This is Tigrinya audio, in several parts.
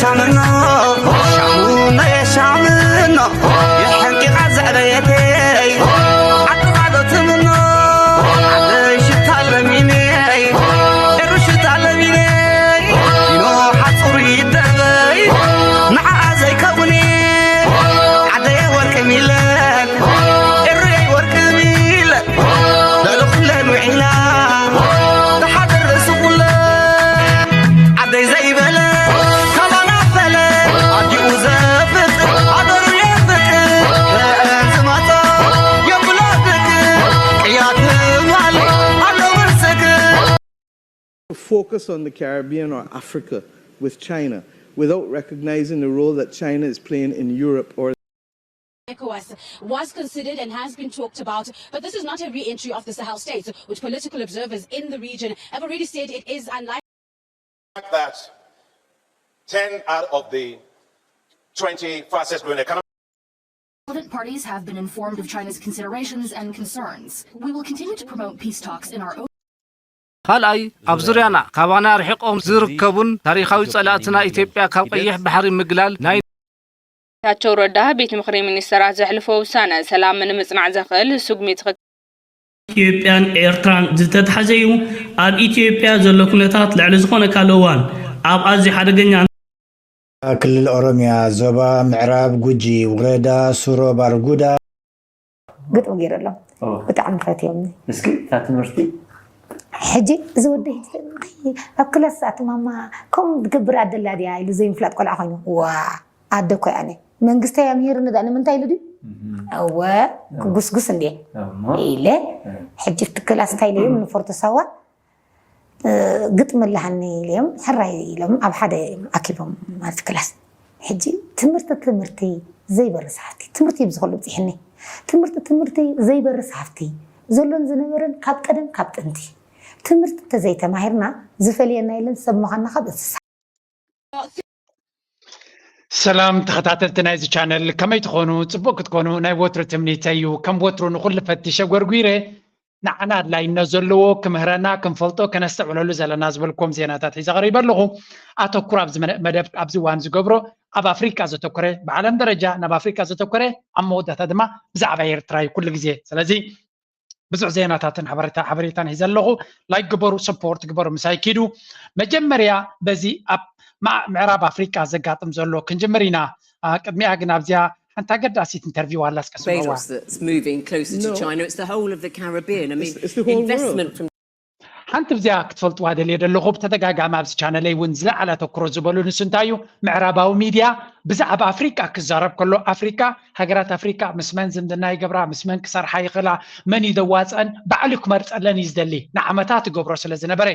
ሻምኖ ሻምኖ የሻምኖ የሐንቂቓ ዘዕበየተይ ዓዲ ቃሎ ትምኖ ዓደይ ሽታ ለሚነይ ኤሩ ሽታ ለሚነይ ዲኖ ሓጹር ይደበይ ንዓኣ ዘይከውኒ ዓደይ ወርቂ ሚለን ኤሩየይ ወርቂ ሚለን ልዕሊ ኩለን ውዒላ ተሓደር ርእሲ ኩለን ዓደይ ዘይበለ ካባና ፈለ ኣዲኡ ዘፍቅር ሃገሩ የፍቅር በአን ዝመጾ የብሎ ፍቅር ቅያት ማል ኣሎ ምስክር Focus on the Caribbean or Africa with China without recognizing the role that China is playing in Europe or ECOWAS was considered and has been talked about, but this is not a re entry of the Sahel states, which political observers in the region have already said it is unlikely. That ten out of the twenty fastest growing economies. Relevant parties have been informed of China's considerations and concerns. We will continue to promote peace talks in our own. ካልኣይ፣ ኣብ ዙርያና ካባና ርሒቖም ዝርከቡን ታሪኻዊ ጸላእትና ኢትዮጵያ ካብ ቀይሕ ባሕሪ ምግላል ናይ ጌታቸው ረዳ ቤት ምኽሪ ሚኒስተራት ዘሕልፎ ውሳነ ሰላም ንምጽናዕ ዘኽእል ስጉሚት ኢትዮጵያን ኤርትራን ዝተትሓዘ እዩ። ኣብ ኢትዮጵያ ዘሎ ኩነታት ልዕሊ ዝኾነ ካልእ እዋን ኣብ ኣዝዩ ሓደገኛ ክልል ኦሮሚያ ዞባ ምዕራብ ጉጂ ወረዳ ሱሮ ባርጉዳ ግጥሚ ገይረሎም ብጣዕሚ ፈትዮምኒ። እስኪ እታ ትምህርቲ ሕጂ እዚ ወደይ ኣብ ክላስ ኣቲ ማማ ከምኡ ትገብር ኣደላ ድያ ኢሉ ዘይምፍላጥ ቆልዓ ኮይኑ ዋ ኣደ እኮ እያ መንግስተይ ኣምሂርኒ ዳ ንምንታይ ኢሉ ድዩ እወ ክጉስጉስ እንዴ ኢለ ሕጂ እቲ ክላስ እንታይ ኢለዮም ንፎርቶ ሳዋ ግጥሚ ኣለሃኒ ኢለዮም ሕራይ ኢሎም ኣብ ሓደ እዮም ኣኪቦም ማለት ክላስ ሕጂ ትምህርቲ ትምህርቲ ዘይበርስ ሃፍቲ ትምህርቲ እዩ ብዝኸሉ ብፅሕኒ ትምህርቲ ትምህርቲ ዘይበርስ ሃፍቲ ዘሎን ዝነበረን ካብ ቀደም ካብ ጥንቲ ትምህርቲ እንተዘይተማሂርና ዝፈልየና የለን ሰብ ምዃንና ካብ እንስሳ ሰላም ተኸታተልቲ ናይዚ ቻነል ከመይ ትኾኑ? ጽቡቕ ክትኮኑ ናይ ወትሩ ትምኒተይ እዩ። ከም ወትሩ ንኹሉ ፈቲሸ ጎርጒረ ንዓና ኣድላይነት ዘለዎ ክምህረና ክንፈልጦ ከነስተውዕለሉ ዘለና ዝበልክዎም ዜናታት ሒዘ ቀሪበ ኣለኹ። ኣተኩር ኣብዚ መደብ ኣብዚ እዋን ዝገብሮ ኣብ ኣፍሪቃ ዘተኮረ ብዓለም ደረጃ ናብ ኣፍሪቃ ዘተኮረ ኣብ መወዳእታ ድማ ብዛዕባ ኤርትራ እዩ ኩሉ ግዜ። ስለዚ ብዙሕ ዜናታትን ሓበሬታን ሒዘ ኣለኹ። ላይክ ግበሩ፣ ሰፖርት ግበሩ፣ ምሳይ ኪዱ። መጀመርያ በዚ ኣብ ምዕራብ ኣፍሪቃ ዘጋጥም ዘሎ ክንጅምር ኢና። ቅድሚኣ ግን ኣብዚኣ ሓንቲ ኣገዳሲት ኢንተርቪው ኣላ፣ እስከ ስምዕዋ። Barbados that's moving closer to China. It's the whole of the Caribbean. I mean, It's the whole investment world. from ሓንቲ ብዚኣ ክትፈልጥዋ ደልየ ደለኹ ብተደጋጋሚ ኣብዚ ቻነለይ እውን ዝለዓለ ኣተኩሮ ዝበሉ ንሱ እንታይ እዩ ምዕራባዊ ሚድያ ብዛዕባ ኣፍሪቃ ክዛረብ ከሎ ኣፍሪቃ ሃገራት ኣፍሪቃ ምስ መን ዝምድና ይገብራ ምስ መን ክሰርሓ ይኽእላ መን እዩ ዘዋፅአን ባዕሉ ክመርፀለን እዩ ዝደሊ ንዓመታት ይገብሮ ስለ ዝነበረ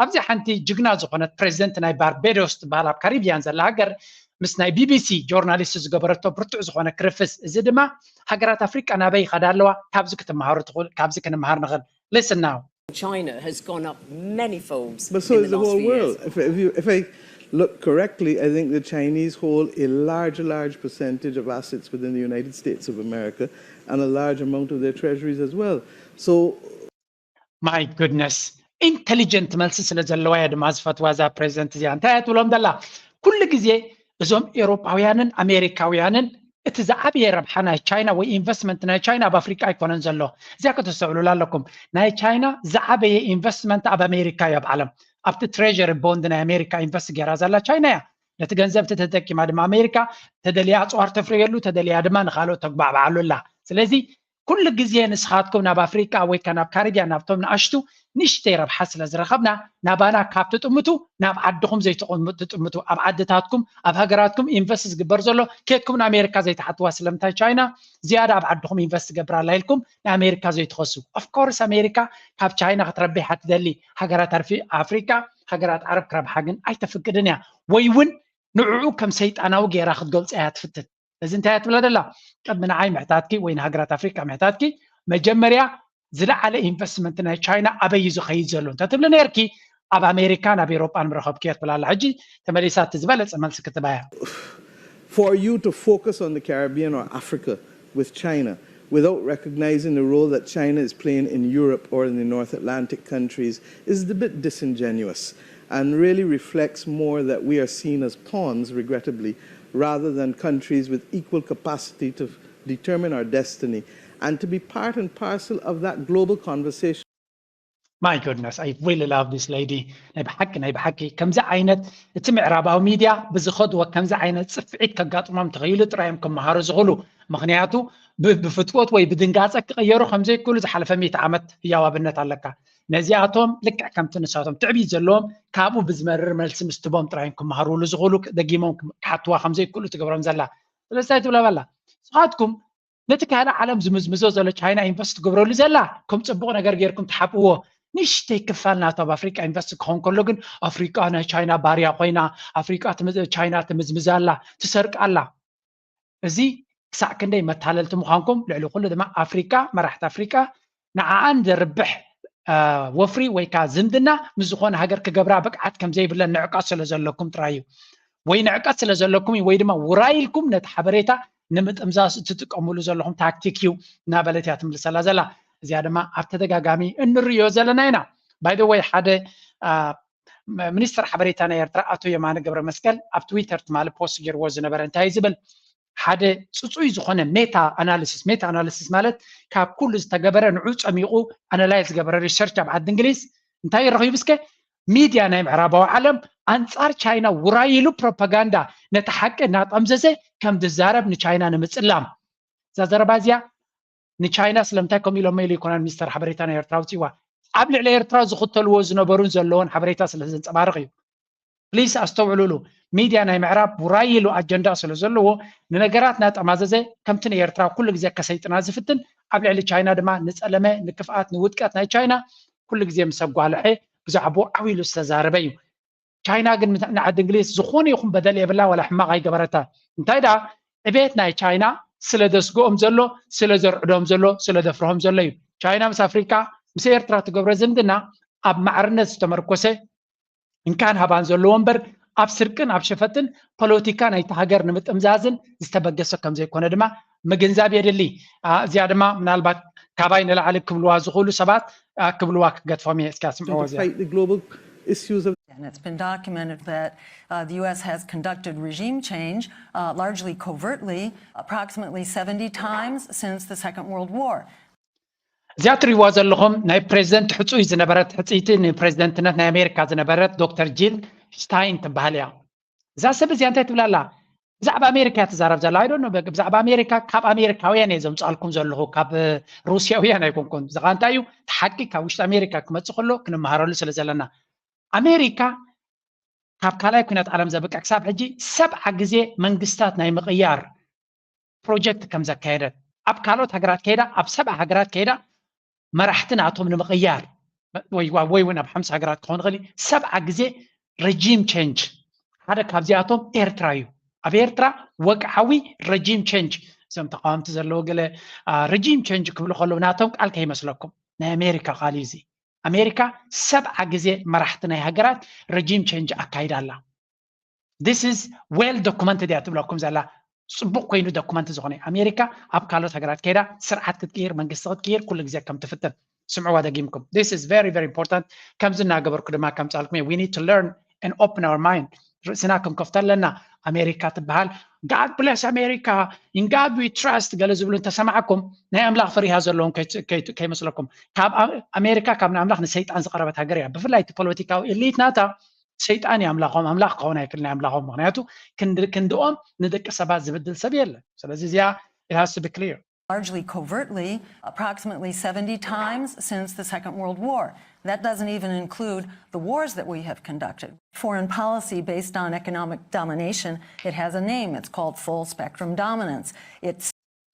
ኣብዚ ሓንቲ ጅግና ዝኾነት ፕሬዚደንት ናይ ባርቤዶስ ትበሃል ኣብ ካሪቢያን ዘላ ሃገር ምስ ናይ ቢቢሲ ጆርናሊስት ዝገበረቶ ብርቱዕ ዝኾነ ክርፍስ እዚ ድማ ሃገራት ኣፍሪቃ ናበይ ይኸዳ ኣለዋ ካብዚ ክትመሃሩ ትኽእል ካብዚ ክንመሃር ንኽእል Listen now. China has gone up many folds But so in is the the last whole few years. world. If, if, you, if I look correctly, I think the Chinese hold a large, large percentage of assets within the United States of America and a large amount of their treasuries as well. So My goodness. ኢንተሊጀንት መልሲ ስለ ዘለዋ እያ ድማ ዝፈትዋ እዛ ፕሬዚደንት እዚኣ እንታይ እያ ትብሎም ዘላ ኩሉ ግዜ እዞም ኤውሮጳውያንን ኣሜሪካውያንን እቲ ዝዓበየ ረብሓ ናይ ቻይና ወይ ኢንቨስትመንት ናይ ቻይና ኣብ ኣፍሪቃ ኣይኮነን ዘሎ እዚኣ ከተስተውዕሉላ ኣለኩም ናይ ቻይና ዝዓበየ ኢንቨስትመንት ኣብ ኣሜሪካ እዩ ኣብ ዓለም ኣብቲ ትሬሪ ቦንድ ናይ ኣሜሪካ ኢንቨስት ገይራ ዘላ ቻይና እያ ነቲ ገንዘብ እቲ ተጠቂማ ድማ ኣሜሪካ ተደልያ ኣፅዋር ተፍርየሉ ተደልያ ድማ ንካልኦት ተጉባዕብዓሉ ኣላ ስለዚ ኩሉ ግዜ ንስኻትኩም ናብ ኣፍሪቃ ወይ ከ ናብ ካሪብያን ናብቶም ንኣሽቱ ንእሽተይ ረብሓ ስለ ዝረኸብና ናባና ካብ ትጥምቱ ናብ ዓድኹም ዘይትጥምቱ ኣብ ዓድታትኩም ኣብ ሃገራትኩም ኢንቨስት ዝግበር ዘሎ ኬድኩም ንኣሜሪካ ዘይትሓትዋ ስለምንታይ ቻይና ዝያዳ ኣብ ዓድኹም ኢንቨስት ትገብር ኣላ ኢልኩም ንኣሜሪካ ዘይትኸሱ ኦፍኮርስ ኣሜሪካ ካብ ቻይና ክትረብሕ እያ ትደሊ ሃገራት ኣፍሪቃ ሃገራት ዓረብ ክረብሓ ግን ኣይተፍቅድን እያ ወይ እውን ንዕኡ ከም ሰይጣናዊ ገይራ ክትገልፃ እያ ትፍትን እዚ እንታይ እያ ትብላ ደላ ቅድሚ ንዓይ ምሕታትኪ ወይ ንሃገራት ኣፍሪቃ ምሕታትኪ መጀመርያ ዝለዓለ ኢንቨስትመንት ናይ ቻይና ኣበይ እዩ ዝኸይድ ዘሎ እንተትብሊ ነርኪ ኣብ ኣሜሪካን ኣብ ኤሮጳን ምረኸብክዮ ትብላ ኣላ ሕጂ ተመሊሳ እቲ ዝበለፀ መልሲ ክትባያ for you to focus on the Caribbean or Africa with China without recognizing the role that China is playing in Europe or in the North Atlantic countries is a bit disingenuous. and really reflects more that we are seen as pawns, regrettably, rather than countries with equal capacity to determine our destiny and to be part and parcel of that global conversation. My goodness, I really love this lady. ናይ ብሓቂ ናይ ብሓቂ ከምዚ ዓይነት እቲ ምዕራባዊ ሚድያ ብዝኸድዎ ከምዚ ዓይነት ጽፍዒት ከጋጥሞም ተኸይሉ ጥራዮም ክመሃሩ ዝኽእሉ። ምኽንያቱ ብፍትወት ወይ ብድንጋጸ ክቕየሩ ከምዘይክእሉ ዝሓለፈ ሚእቲ ዓመት ህያው ኣብነት ኣለካ። ነዚኣቶም ልክዕ ከምቲ ንሳቶም ትዕቢት ዘለዎም ካብኡ ብዝመርር መልሲ ምስትቦም ጥራዮም ክመሃሩሉ ዝኽእሉ ደጊሞም ክሓትዋ ከምዘይክእሉ ትገብሮም ዘላ። ስለዚ እንታይ ትብላ በላ? ንስኻትኩም ነቲ ካልእ ዓለም ዝምዝምዞ ዘሎ ቻይና ኢንቨስት ትገብረሉ ዘላ ከም ጽቡቕ ነገር ጌርኩም ትሓብእዎ። ንእሽተይ ክፋል ናቱ ኣብ ኣፍሪቃ ኢንቨስት ክኸውን ከሎ ግን ኣፍሪቃ ናይ ቻይና ባርያ ኮይና፣ ኣፍሪቃ ቻይና ትምዝምዝ ኣላ፣ ትሰርቅ ኣላ። እዚ ክሳዕ ክንደይ መታለልቲ ምዃንኩም፣ ልዕሊ ኩሉ ድማ ኣፍሪቃ፣ መራሕቲ ኣፍሪቃ ንዓኣን ዘርብሕ ወፍሪ ወይ ከዓ ዝምድና ምስ ዝኾነ ሃገር ክገብራ ብቅዓት ከምዘይብለን ንዕቀት ስለ ዘለኩም ጥራይ እዩ። ወይ ንዕቀት ስለ ዘለኩም እዩ፣ ወይ ድማ ውራይ ኢልኩም ነቲ ሓበሬታ ንምጥምዛዝ እትጥቀምሉ ዘለኹም ታክቲክ እዩ እናበለት እያ ትምልሰላ ዘላ። እዚኣ ድማ ኣብ ተደጋጋሚ እንርእዮ ዘለና ኢና። ባይ ዘ ወይ ሓደ ሚኒስትር ሓበሬታ ናይ ኤርትራ ኣቶ የማነ ገብረ መስቀል ኣብ ትዊተር ትማሊ ፖስት ገይርዎ ዝነበረ እንታይ ዝብል ሓደ ፅፁይ ዝኾነ ሜታ ኣናሊሲስ ሜታ ኣናሊሲስ ማለት ካብ ኩሉ ዝተገበረ ንዑ ፀሚቑ ኣናላይዝ ዝገበረ ሪሰርች ኣብ ዓዲ እንግሊዝ እንታይ ረኺቡ እስከ ሚድያ ናይ ምዕራባዊ ዓለም ኣንፃር ቻይና ውራይ ኢሉ ፕሮፓጋንዳ ነቲ ሓቂ እናጠምዘዘ ከም ዝዛረብ ንቻይና ንምፅላም እዛ ዘረባ እዚኣ ንቻይና ስለምንታይ ከምኡ ኢሎሞ ኢሉ ይኮና ሚኒስተር ሓበሬታ ናይ ኤርትራ ውፅዋ ኣብ ልዕሊ ኤርትራ ዝኽተልዎ ዝነበሩን ዘለዎን ሓበሬታ ስለ ዘንፀባርቕ እዩ ፕሊስ ኣስተውዕሉሉ ሚድያ ናይ ምዕራብ ውራይ ኢሉ ኣጀንዳ ስለ ዘለዎ ንነገራት ናጠማዘዘ ከምቲ ንኤርትራ ኩሉ ግዜ ከሰይጥና ዝፍትን ኣብ ልዕሊ ቻይና ድማ ንፀለመ ንክፍኣት ንውድቀት ናይ ቻይና ኩሉ ግዜ ምስ ኣጓልሐ ብዛዕባኡ ዓው ኢሉ ዝተዛረበ እዩ ቻይና ግን ንዓዲ እንግሊዝ ዝኾነ ይኹን በደል የብላ ወላ ሕማቕ ኣይገበረታ እንታይ ደኣ ዕቤት ናይ ቻይና ስለ ደስግኦም ዘሎ ስለ ዘርዕዶም ዘሎ ስለ ደፍርሆም ዘሎ እዩ ቻይና ምስ ኣፍሪካ ምስ ኤርትራ ትገብሮ ዝምድና ኣብ ማዕርነት ዝተመርኮሰ እንካን ሃባን ዘለዎ እምበር ኣብ ስርቅን ኣብ ሸፈጥን ፖለቲካ ናይቲ ሃገር ንምጥምዛዝን ዝተበገሰ ከም ዘይኮነ ድማ ምግንዛብ የድሊ። እዚኣ ድማ ምናልባት ካባይ ንላዕሊ ክብልዋ ዝኽእሉ ሰባት ክብልዋ ክገድፎም እየ። እስኪ ኣስምዕዎ እዚኣ። And it's been documented that uh, the U S has conducted regime change, uh, largely covertly, approximately seventy times since the Second World War. እዚኣ ትሪእዋ ዘለኹም ናይ ፕሬዚደንት ሕፁይ ዝነበረት ሕፅይቲ ንፕሬዚደንትነት ናይ ኣሜሪካ ዝነበረት ዶክተር ጂል ሽታይን ትበሃል እያ። እዛ ሰብ እዚኣ እንታይ ትብላላ? ብዛዕባ ኣሜሪካ ትዛረብ ዘላ ኣይዶ ብዛዕባ ኣሜሪካ ካብ ኣሜሪካውያን እየ ዘምፃልኩም ዘለኹ ካብ ሩስያውያን ኣይኮንኩን። ዝኻ እንታይ እዩ ሓቂ ካብ ውሽጢ ኣሜሪካ ክመፅእ ከሎ ክንመሃረሉ ስለ ዘለና ኣሜሪካ ካብ ካልኣይ ኩናት ዓለም ዘብቅዕ ክሳብ ሕጂ ሰብዓ ግዜ መንግስታት ናይ ምቕያር ፕሮጀክት ከም ዘካየደት ኣብ ካልኦት ሃገራት ከይዳ ኣብ ሰብዓ ሃገራት ከይዳ መራሕቲ ናቶም ንምቕያር ወይ እውን ኣብ ሓምሳ ሃገራት ክኸውን ይኽእል ሰብዓ ግዜ ረጂም ቸንጅ ሓደ ካብዚኣቶም ኤርትራ እዩ። ኣብ ኤርትራ ወግዓዊ ረጂም ቸንጅ እዞም ተቃወምቲ ዘለዎ ገለ ረጂም ቸንጅ ክብሉ ከለዉ ናቶም ቃል ከይመስለኩም ናይ ኣሜሪካ ቃል እዩ እዚ። ኣሜሪካ ሰብዓ ግዜ መራሕቲ ናይ ሃገራት ረጂም ቸንጅ ኣካይዳ ኣላ። This is well documented እያ ትብለኩም ዘላ ፅቡቅ ኮይኑ ዶኩመንት ዝኾነ ኣሜሪካ ኣብ ካልኦት ሃገራት ከይዳ ስርዓት ክትቅይር መንግስቲ ክትቅይር ኩሉ ግዜ ከም ትፍትን ስምዕዋ ደጊምኩም this is very very important ከምዚ እናገበርኩ ድማ ከምፃልኩም we need to learn and open our mind ርእስና ክንከፍቶ ኣለና ኣሜሪካ ትበሃል God bless America in God we trust ገለ ዝብሉ እንተሰማዕኩም ናይ ኣምላኽ ፍሪሃ ዘለዎም ከይመስለኩም ካብ ኣሜሪካ ካብ ንኣምላኽ ንሰይጣን ዝቀረበት ሃገር እያ ብፍላይ እቲ ፖለቲካዊ ኤሊት ናታ ሰይጣን እዩ ኣምላኾም ኣምላኽ ክኸውን ኣይክእል ናይ ኣምላኾም ምክንያቱ ክንድኦም ንደቂ ሰባት ዝብድል ሰብ የለን ስለዚ እዚኣ it has to be clear largely covertly, approximately seventy times since the Second World War. That doesn't even include the wars that we have conducted. Foreign policy based on economic domination, it has a name. It's called full spectrum dominance. It's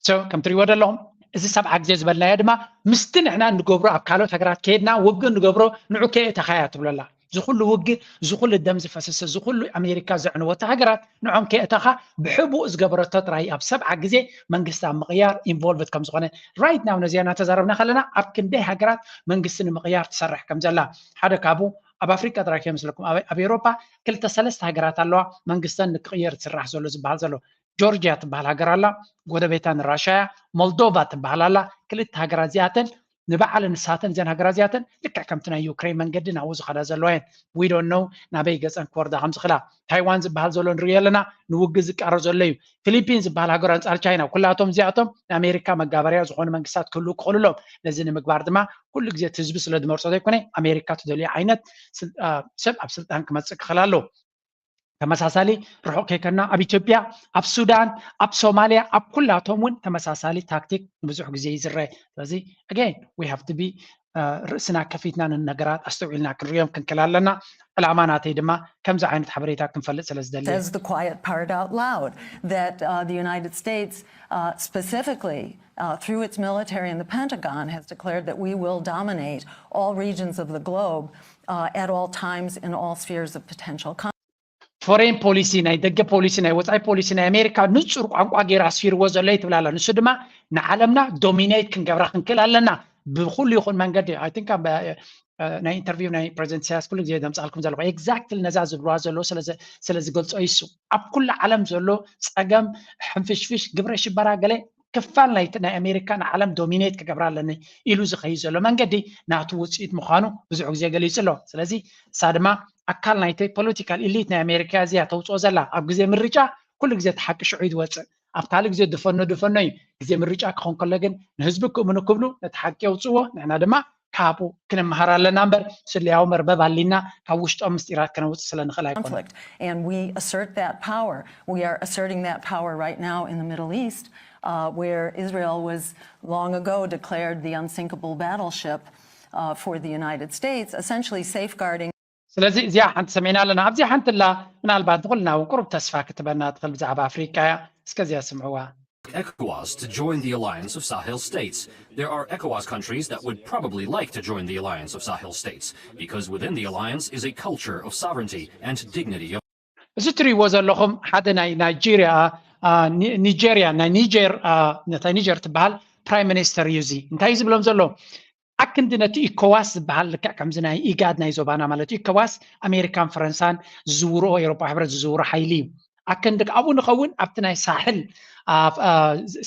so ከም ትሪእዎ ዘለኹም እዚ ሰብዓ ግዜ ዝበልናዮ ድማ ምስቲ ንሕና እንገብሮ ኣብ ካልኦት ሃገራት ከየድና ውግእ እንገብሮ ንዑ ከየእተኻያ ትብለላ ዝኩሉ ውግእ ዝኩሉ ደም ዝፈሰሰ ዝኩሉ ኣሜሪካ ዘዕንወታ ሃገራት ንዖም ከየእተኻ ብሕቡእ ዝገበረቶ ጥራይ ኣብ ሰብዓ ግዜ መንግስቲ ኣብ ምቕያር ኢንቮልቭድ ከም ዝኾነ right now ነዚኣ እናተዛረብና ከለና ኣብ ክንደይ ሃገራት መንግስቲ ንምቕያር ትሰርሕ ከም ዘላ ሓደ ካብኡ ኣብ ኣፍሪቃ ጥራይ ከይመስለኩም ኣብ ኤሮፓ ክልተ ሰለስተ ሃገራት ኣለዋ መንግስተን ንክቕየር ዝስራሕ ዘሎ ዝበሃል ዘሎ ጆርጅያ ትበሃል ሃገር ኣላ ጎረቤታ ንራሻያ ሞልዶቫ ትበሃል ኣላ ክልተ ሃገራት እዚኣተን ንባዕለን ንሳተን እዘን ሃገራት እዚኣተን ልክዕ ከምቲ ናይ ዩክሬን መንገዲ ናብኡ ዝኸዳ ዘለዋ እየን። We don't know ናበይ ገፀን ክወርዳ ከም ዝኽላ። ታይዋን ዝበሃል ዘሎ ንሪኦ ኣለና፣ ንውግእ ዝቃረብ ዘሎ እዩ። ፊሊፒን ዝበሃል ሃገር ኣንፃር ቻይና፣ ኩላቶም እዚኣቶም ንኣሜሪካ መጋበርያ ዝኾኑ መንግስታት ክህልዉ ክኽእሉ ኣለዎም። ነዚ ንምግባር ድማ ኩሉ ግዜ እቲ ህዝቢ ስለ ዝመርፆ ዘይኮነ፣ ኣሜሪካ ትደልዮ ዓይነት ስል- አ፣ ሰብ ኣብ ስልጣን ክመፅእ ክኽእል ኣለዎ። ተመሳሳሊ ርሑቕ ከይከድና ኣብ ኢትዮጵያ፣ ኣብ ሱዳን፣ ኣብ ሶማልያ፣ ኣብ ኩላቶም እውን ተመሳሳሊ ታክቲክ ንብዙሕ ግዜ ይዝረ። ስለዚ again we have to be ርእስና ከፊትና ንነገራት ኣስተውዒልና ክንሪኦም ክንክእል ኣለና። ዕላማ ናተይ ድማ ከምዚ ዓይነት ሓበሬታ ክንፈልጥ ስለ ዝደሊ። Says the quiet part out loud that uh, the United States, uh, specifically uh, through its military and the Pentagon, has declared that we will dominate all regions of the globe uh, at all times in all spheres of potential. ፎሬን ፖሊሲ፣ ናይ ደገ ፖሊሲ፣ ናይ ወፃኢ ፖሊሲ ናይ ኣሜሪካ ንፁር ቋንቋ ገይሩ ኣስፊርዎ ዘሎ እዩ ትብል ኣላ። ንሱ ድማ ንዓለምና ዶሚኔት ክንገብራ ክንክእል ኣለና። ብኩሉ ይኹን መንገዲ I think ናይ ኢንተርቪው ናይ ፕሬዚደንት ኢሳያስ ኩሉ ግዜ ዘምፃልኩም ዘለኹ ኤግዛክትሊ ነዛ ዝብልዋ ዘለዉ ስለ ዝገልፆ ይሱ ኣብ ኩሉ ዓለም ዘሎ ፀገም ሕንፍሽፍሽ ግብረ ሽበራ ገለ ክፋል ናይቲ ናይ ኣሜሪካ ንዓለም ዶሚኔት ክገብራ ኣለኒ ኢሉ ዝኸይድ ዘሎ መንገዲ ናቱ ውፅኢት ምዃኑ ብዙሕ ግዜ ገሊፁ ኣሎ። ስለዚ እሳ ድማ ኣካል ናይቲ ፖለቲካል ኢሊት ናይ ኣሜሪካ እዚያ ተውፅኦ ዘላ ኣብ ግዜ ምርጫ ኩሉ ግዜ እቲ ሓቂ ሽዑ እዩ ዝወፅእ። ኣብ ካልእ ግዜ ድፈኖ ድፈኖ እዩ። ግዜ ምርጫ ክኾን ከሎ ግን ንህዝቢ ክእምኑ ክብሉ ነቲ ሓቂ የውፅዎ። ንሕና ድማ ካብኡ ክንመሃር ኣለና እምበር ስለያዊ መርበብ ኣሊና ካብ ውሽጦም ምስጢራት ከነውፅእ ስለ ንኽእል ኣይኮነን። And we assert that power. We are asserting that power right now in the Middle East, uh, where Israel was long ago declared the unsinkable battleship uh, for the United States, essentially safeguarding. ስለዚ እዚኣ ሓንቲ ሰሚዕና ኣለና። ኣብዚኣ ሓንቲ ላ ምናልባት ንኹልና እውን ቁሩብ ተስፋ ክትበና ትኽእል ብዛዕባ ኣፍሪቃ እያ። እስከ እዚኣ ስምዕዋ። ECOWAS to join the alliance of Sahel states. There are ECOWAS countries that would probably like to join the alliance of Sahel states because within the alliance is a culture of sovereignty and dignity of እዚ ትሪእዎ ዘለኹም ሓደ ናይ ናይጄሪያ ኒጀሪያ ናይ ኒጀር ነታ ኒጀር ትበሃል ፕራይም ሚኒስተር እዩ። እዚ እንታይ እዩ ዝብሎም ዘሎ? ኣክንዲ ነቲ ኢኮዋስ ዝበሃል ልክዕ ከምዚ ናይ ኢጋድ ናይ ዞባና ማለት እዩ። ኢኮዋስ ኣሜሪካን ፈረንሳን ዝዝውርኦ ኤሮፓ ሕብረት ዝዝውሮ ሓይሊ እዩ። ኣክንዲ ኣብኡ ንኸውን ኣብቲ ናይ ሳሕል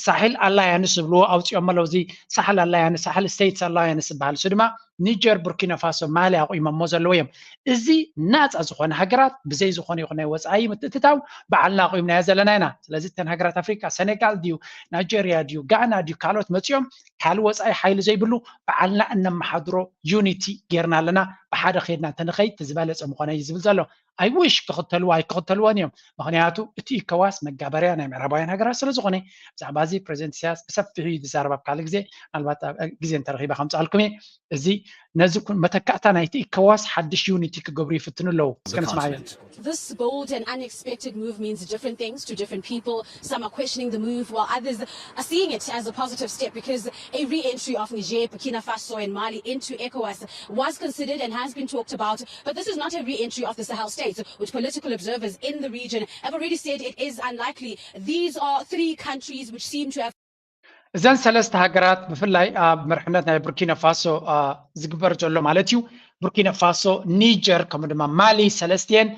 ሳሕል ኣላያንስ ዝብልዎ ኣውፅኦም ኣለዉ። እዚ ሳሕል ኣላያንስ ሳሕል ስቴትስ ኣላያንስ ዝበሃል እሱ ድማ ኒጀር፣ ቡርኪና ፋሶ፣ ማሊ ኣቑሞሞ ዘለዉ እዮም። እዚ ናፃ ዝኾነ ሃገራት ብዘይ ዝኾነ ይኹን ናይ ወፃኢ ምትእትታው ባዕልና ኣቑምናዮ ዘለና ኢና። ስለዚ እተን ሃገራት ኣፍሪካ ሰኔጋል ድዩ ናይጀርያ ድዩ ጋና ድዩ ካልኦት መፂኦም ካልእ ወፃኢ ሓይሊ ዘይብሉ ባዕልና እነመሓድሮ ዩኒቲ ጌርና ኣለና። ብሓደ ከይድና እንተንኸይድ እቲ ዝበለፀ ምኾነ እዩ ዝብል ዘሎ። I wish ክኽተልዎ ኣይክኽተልዎን እዮም። ምኽንያቱ እቲ ኢኮዋስ መጋበርያ ናይ ምዕራባውያን ሃገራት ስለ ዝኾነ ብዛዕባ እዚ ፕሬዚደንት ኢሳያስ ብሰፊሑ እዩ ዝዛረብ ኣብ ካልእ ግዜ። ምናልባት ግዜ እንተረኺበ ከምፅኣልኩም እየ። እዚ ነዚ መተካእታ ናይቲ ኢኮዋስ ሓድሽ ዩኒቲ ክገብሩ ይፍትኑ ኣለዉ። እስከ ንስማዓዮ። This bold and unexpected move means different things to different people. Some are questioning the move, while others are seeing it as a positive step because a re-entry of Niger, Burkina Faso, and Mali into ECOWAS was considered and has been talked about. But this is not a re-entry of the Sahel states, which political observers in the region have already said it is unlikely. These are three countries which seem to have እዘን ሰለስተ ሃገራት ብፍላይ ኣብ መርሕነት ናይ ቡርኪና ፋሶ ዝግበር ዘሎ ማለት እዩ። ቡርኪና ፋሶ፣ ኒጀር ከምኡ ድማ ማሊ ሰለስቲኤን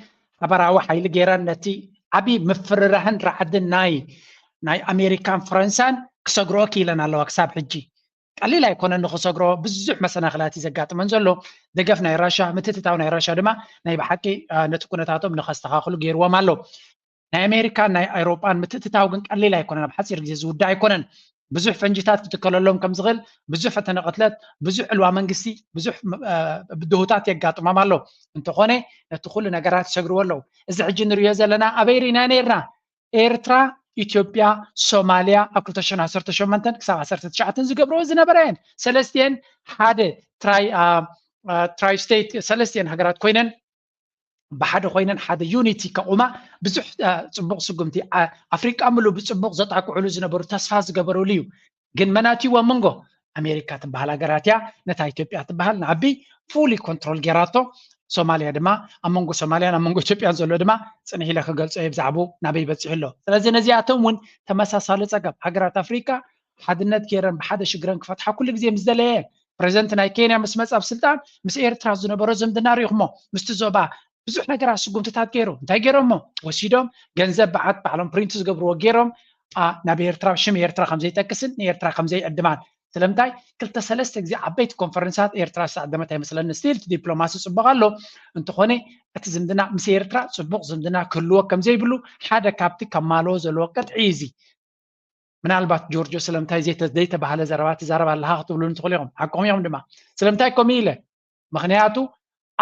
ሓበራዊ ሓይሊ ገይረን ነቲ ዓብዪ ምፍርራህን ራዕድን ናይ ናይ ኣሜሪካን ፈረንሳን ክሰግርኦ ክኢለን ኣለዋ። ክሳብ ሕጂ ቀሊል ኣይኮነን ንክሰግሮ ብዙሕ መሰናክላት እዩ ዘጋጥመን ዘሎ። ደገፍ ናይ ራሻ ምትእትታው ናይ ራሻ ድማ ናይ ብሓቂ ነቲ ኩነታቶም ንከስተኻኽሉ ገይርዎም ኣሎ። ናይ ኣሜሪካን ናይ ኣውሮጳን ምትእትታው ግን ቀሊል ኣይኮነን። ኣብ ሓፂር ግዜ ዝውዳእ ኣይኮነን። ብዙሕ ፈንጂታት ክትከለሎም ከም ዝኽእል፣ ብዙሕ ፈተነ ቅትለት፣ ብዙሕ ዕልዋ መንግስቲ፣ ብዙሕ ብድሆታት የጋጥሞም ኣሎ። እንተኾነ ነቲ ኩሉ ነገራት ይሰግርዎ ኣለዉ። እዚ ሕጂ ንሪኦ ዘለና ኣበይ ርኢና ነይርና? ኤርትራ፣ ኢትዮጵያ፣ ሶማልያ ኣብ ክልተ ሽሕን ዓሰርተ ሸሞንተን ክሳብ ዓሰርተ ትሽዓተን ዝገብርዎ ዝነበራ እየን። ሰለስቲኤን ሓደ ትራይ ትራይ ስቴት ሰለስቲኤን ሃገራት ኮይነን ብሓደ ኮይነን ሓደ ዩኒቲ ከቑማ ብዙሕ ፅቡቕ ስጉምቲ ኣፍሪቃ ምሉ ብፅቡቕ ዘጣቅዕሉ ዝነበሩ ተስፋ ዝገበርሉ እዩ። ግን መናትይዎ መንጎ ኣሜሪካ ትበሃል ሃገራት እያ ነታ ኢትዮጵያ ትበሃል ንዓቢ ፉሊ ኮንትሮል ጌራቶ። ሶማልያ ድማ ኣብ መንጎ ሶማልያን ኣብ መንጎ ኢትዮጵያን ዘሎ ድማ ፅንሕ ኢለ ክገልፆ እየ ብዛዕባኡ ናበይ በፂሑ ኣሎ። ስለዚ ነዚኣቶም እውን ተመሳሳሊ ፀገም ሃገራት ኣፍሪካ ሓድነት ገይረን ብሓደ ሽግረን ክፈትሓ ኩሉ ግዜ ምስ ደለየ እየን። ፕሬዚደንት ናይ ኬንያ ምስ መፀ ኣብ ስልጣን ምስ ኤርትራ ዝነበሮ ዝምድና ሪኢኹሞ ምስቲ ዞባ ብዙሕ ነገራት ስጉምትታት ገይሩ እንታይ ገይሮሞ ወሲዶም ገንዘብ በዓት ባዕሎም ፕሪንት ዝገብርዎ ገይሮም ናብ ኤርትራ ሽም ኤርትራ ከምዘይጠቅስን ንኤርትራ ከምዘይዕድማን ስለምንታይ ክልተ ሰለስተ ግዜ ዓበይቲ ኮንፈረንሳት ኤርትራ ዝተዓደመት ኣይመስለኒ። ስቲል እቲ ዲፕሎማሲ ጽቡቕ ኣሎ፣ እንተኾነ እቲ ዝምድና ምስ ኤርትራ ጽቡቕ ዝምድና ክህልዎ ከም ዘይብሉ ሓደ ካብቲ ከማልኦ ዘለዎ ቅጥዒ እዩ። እዚ ምናልባት ጆርጆ ስለምንታይ ዘይተ- ዘይተባህለ ዘረባ ትዛረብ ኣለኻ ክትብሉኒ ትኽእሉ ኢኹም። ሓቆም እዮም ድማ። ስለምንታይ ከምኡ ኢለ? ምኽንያቱ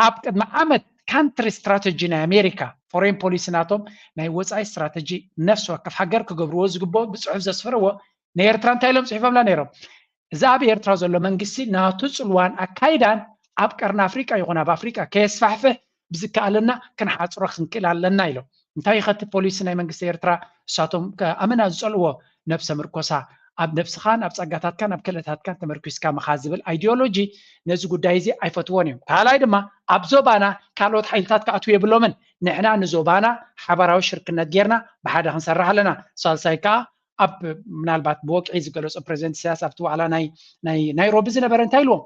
ኣብ ቅድሚ ዓመት ካንትሪ ስትራተጂ ናይ ኣሜሪካ፣ ፎሬን ፖሊሲ ናቶም፣ ናይ ወፃኢ ስትራተጂ ነፍሲ ወከፍ ሃገር ክገብርዎ ዝግብኦ ብፅሑፍ ዘስፈርዎ ንኤርትራ እንታይ ኢሎም ፅሒፎምላ ነይሮም? እዚ ኣብ ኤርትራ ዘሎ መንግስቲ ናቱ ፅልዋን ኣካይዳን ኣብ ቀርኒ ኣፍሪቃ ይኹን ኣብ ኣፍሪቃ ከየስፋሕፍሕ ብዝከኣለና ክንሓፅሮ ክንክእል ኣለና ኢሎም። እንታይ ይኸቲ ፖሊሲ ናይ መንግስቲ ኤርትራ? እሳቶም ኣመና ዝፀልዎ ነብሰ ምርኮሳ፣ ኣብ ነብስኻን ኣብ ጸጋታትካን ኣብ ክእለታትካን ተመርኪስካ ምኻድ ዝብል ኣይዲዮሎጂ ነዚ ጉዳይ እዚ ኣይፈትዎን እዮም። ካልኣይ ድማ ኣብ ዞባና ካልኦት ሓይልታት ክኣትዉ የብሎምን። ንሕና ንዞባና ሓባራዊ ሽርክነት ጌርና ብሓደ ክንሰርሕ ኣለና። ሳልሳይ ከዓ ኣብ ምናልባት ብወግዒ ዝገለጾ ፕሬዚደንት ኢሳያስ ኣብቲ ዋዕላ ናይ ናይ ናይሮቢ ዝነበረ እንታይ ኢልዎም?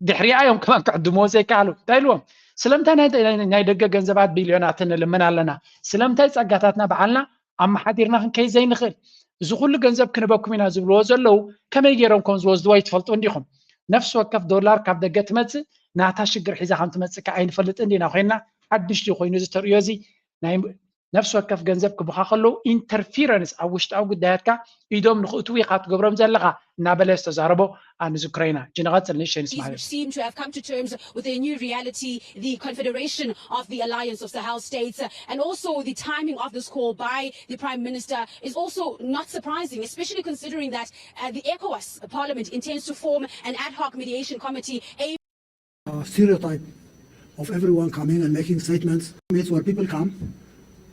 ድሕሪኣ እዮም ከማን ክዕድምዎ ዘይከኣሉ። እንታይ ኢልዎም? ስለምንታይ ናይ ናይ ደገ ገንዘባት ቢልዮናት ንልምን ኣለና? ስለምንታይ ጸጋታትና ባዕልና ኣመሓዲርና ክንከይድ ዘይንኽእል? እዚ ኩሉ ገንዘብ ክንበኩም ኢና ዝብልዎ ዘለዉ ከመይ ገይሮም ከም ዝወስድዎ ኣይትፈልጡ እንዲኹም። ነፍሲ ወከፍ ዶላር ካብ ደገ ትመጽእ ናታ ሽግር ሒዛ ከም ትመጽእ ከ ኣይንፈልጥን ዲና ኮይና ሓድሽ ድዩ ኮይኑ እዚ ተርእዮ እዚ ናይ ነፍሲ ወከፍ ገንዘብ ክቡኻ ከለዉ ኢንተርፊረንስ ኣብ ውሽጣዊ ጉዳያትካ ኢዶም ንኽእትዉ ኢኻ ትገብሮም ዘለኻ እናበለ ዝተዛረቦ ኣንዝ ዩክሬና ጂ ንቐጽል ንሽን These which seem to have come to terms with a new reality, the Confederation of the Alliance of Sahel States, uh, and also the timing of this call by the Prime Minister is also not surprising, especially considering that uh, the ECOWAS Parliament intends to form an ad hoc mediation committee aimed uh, stereotype of everyone coming and making statements. It's where people come,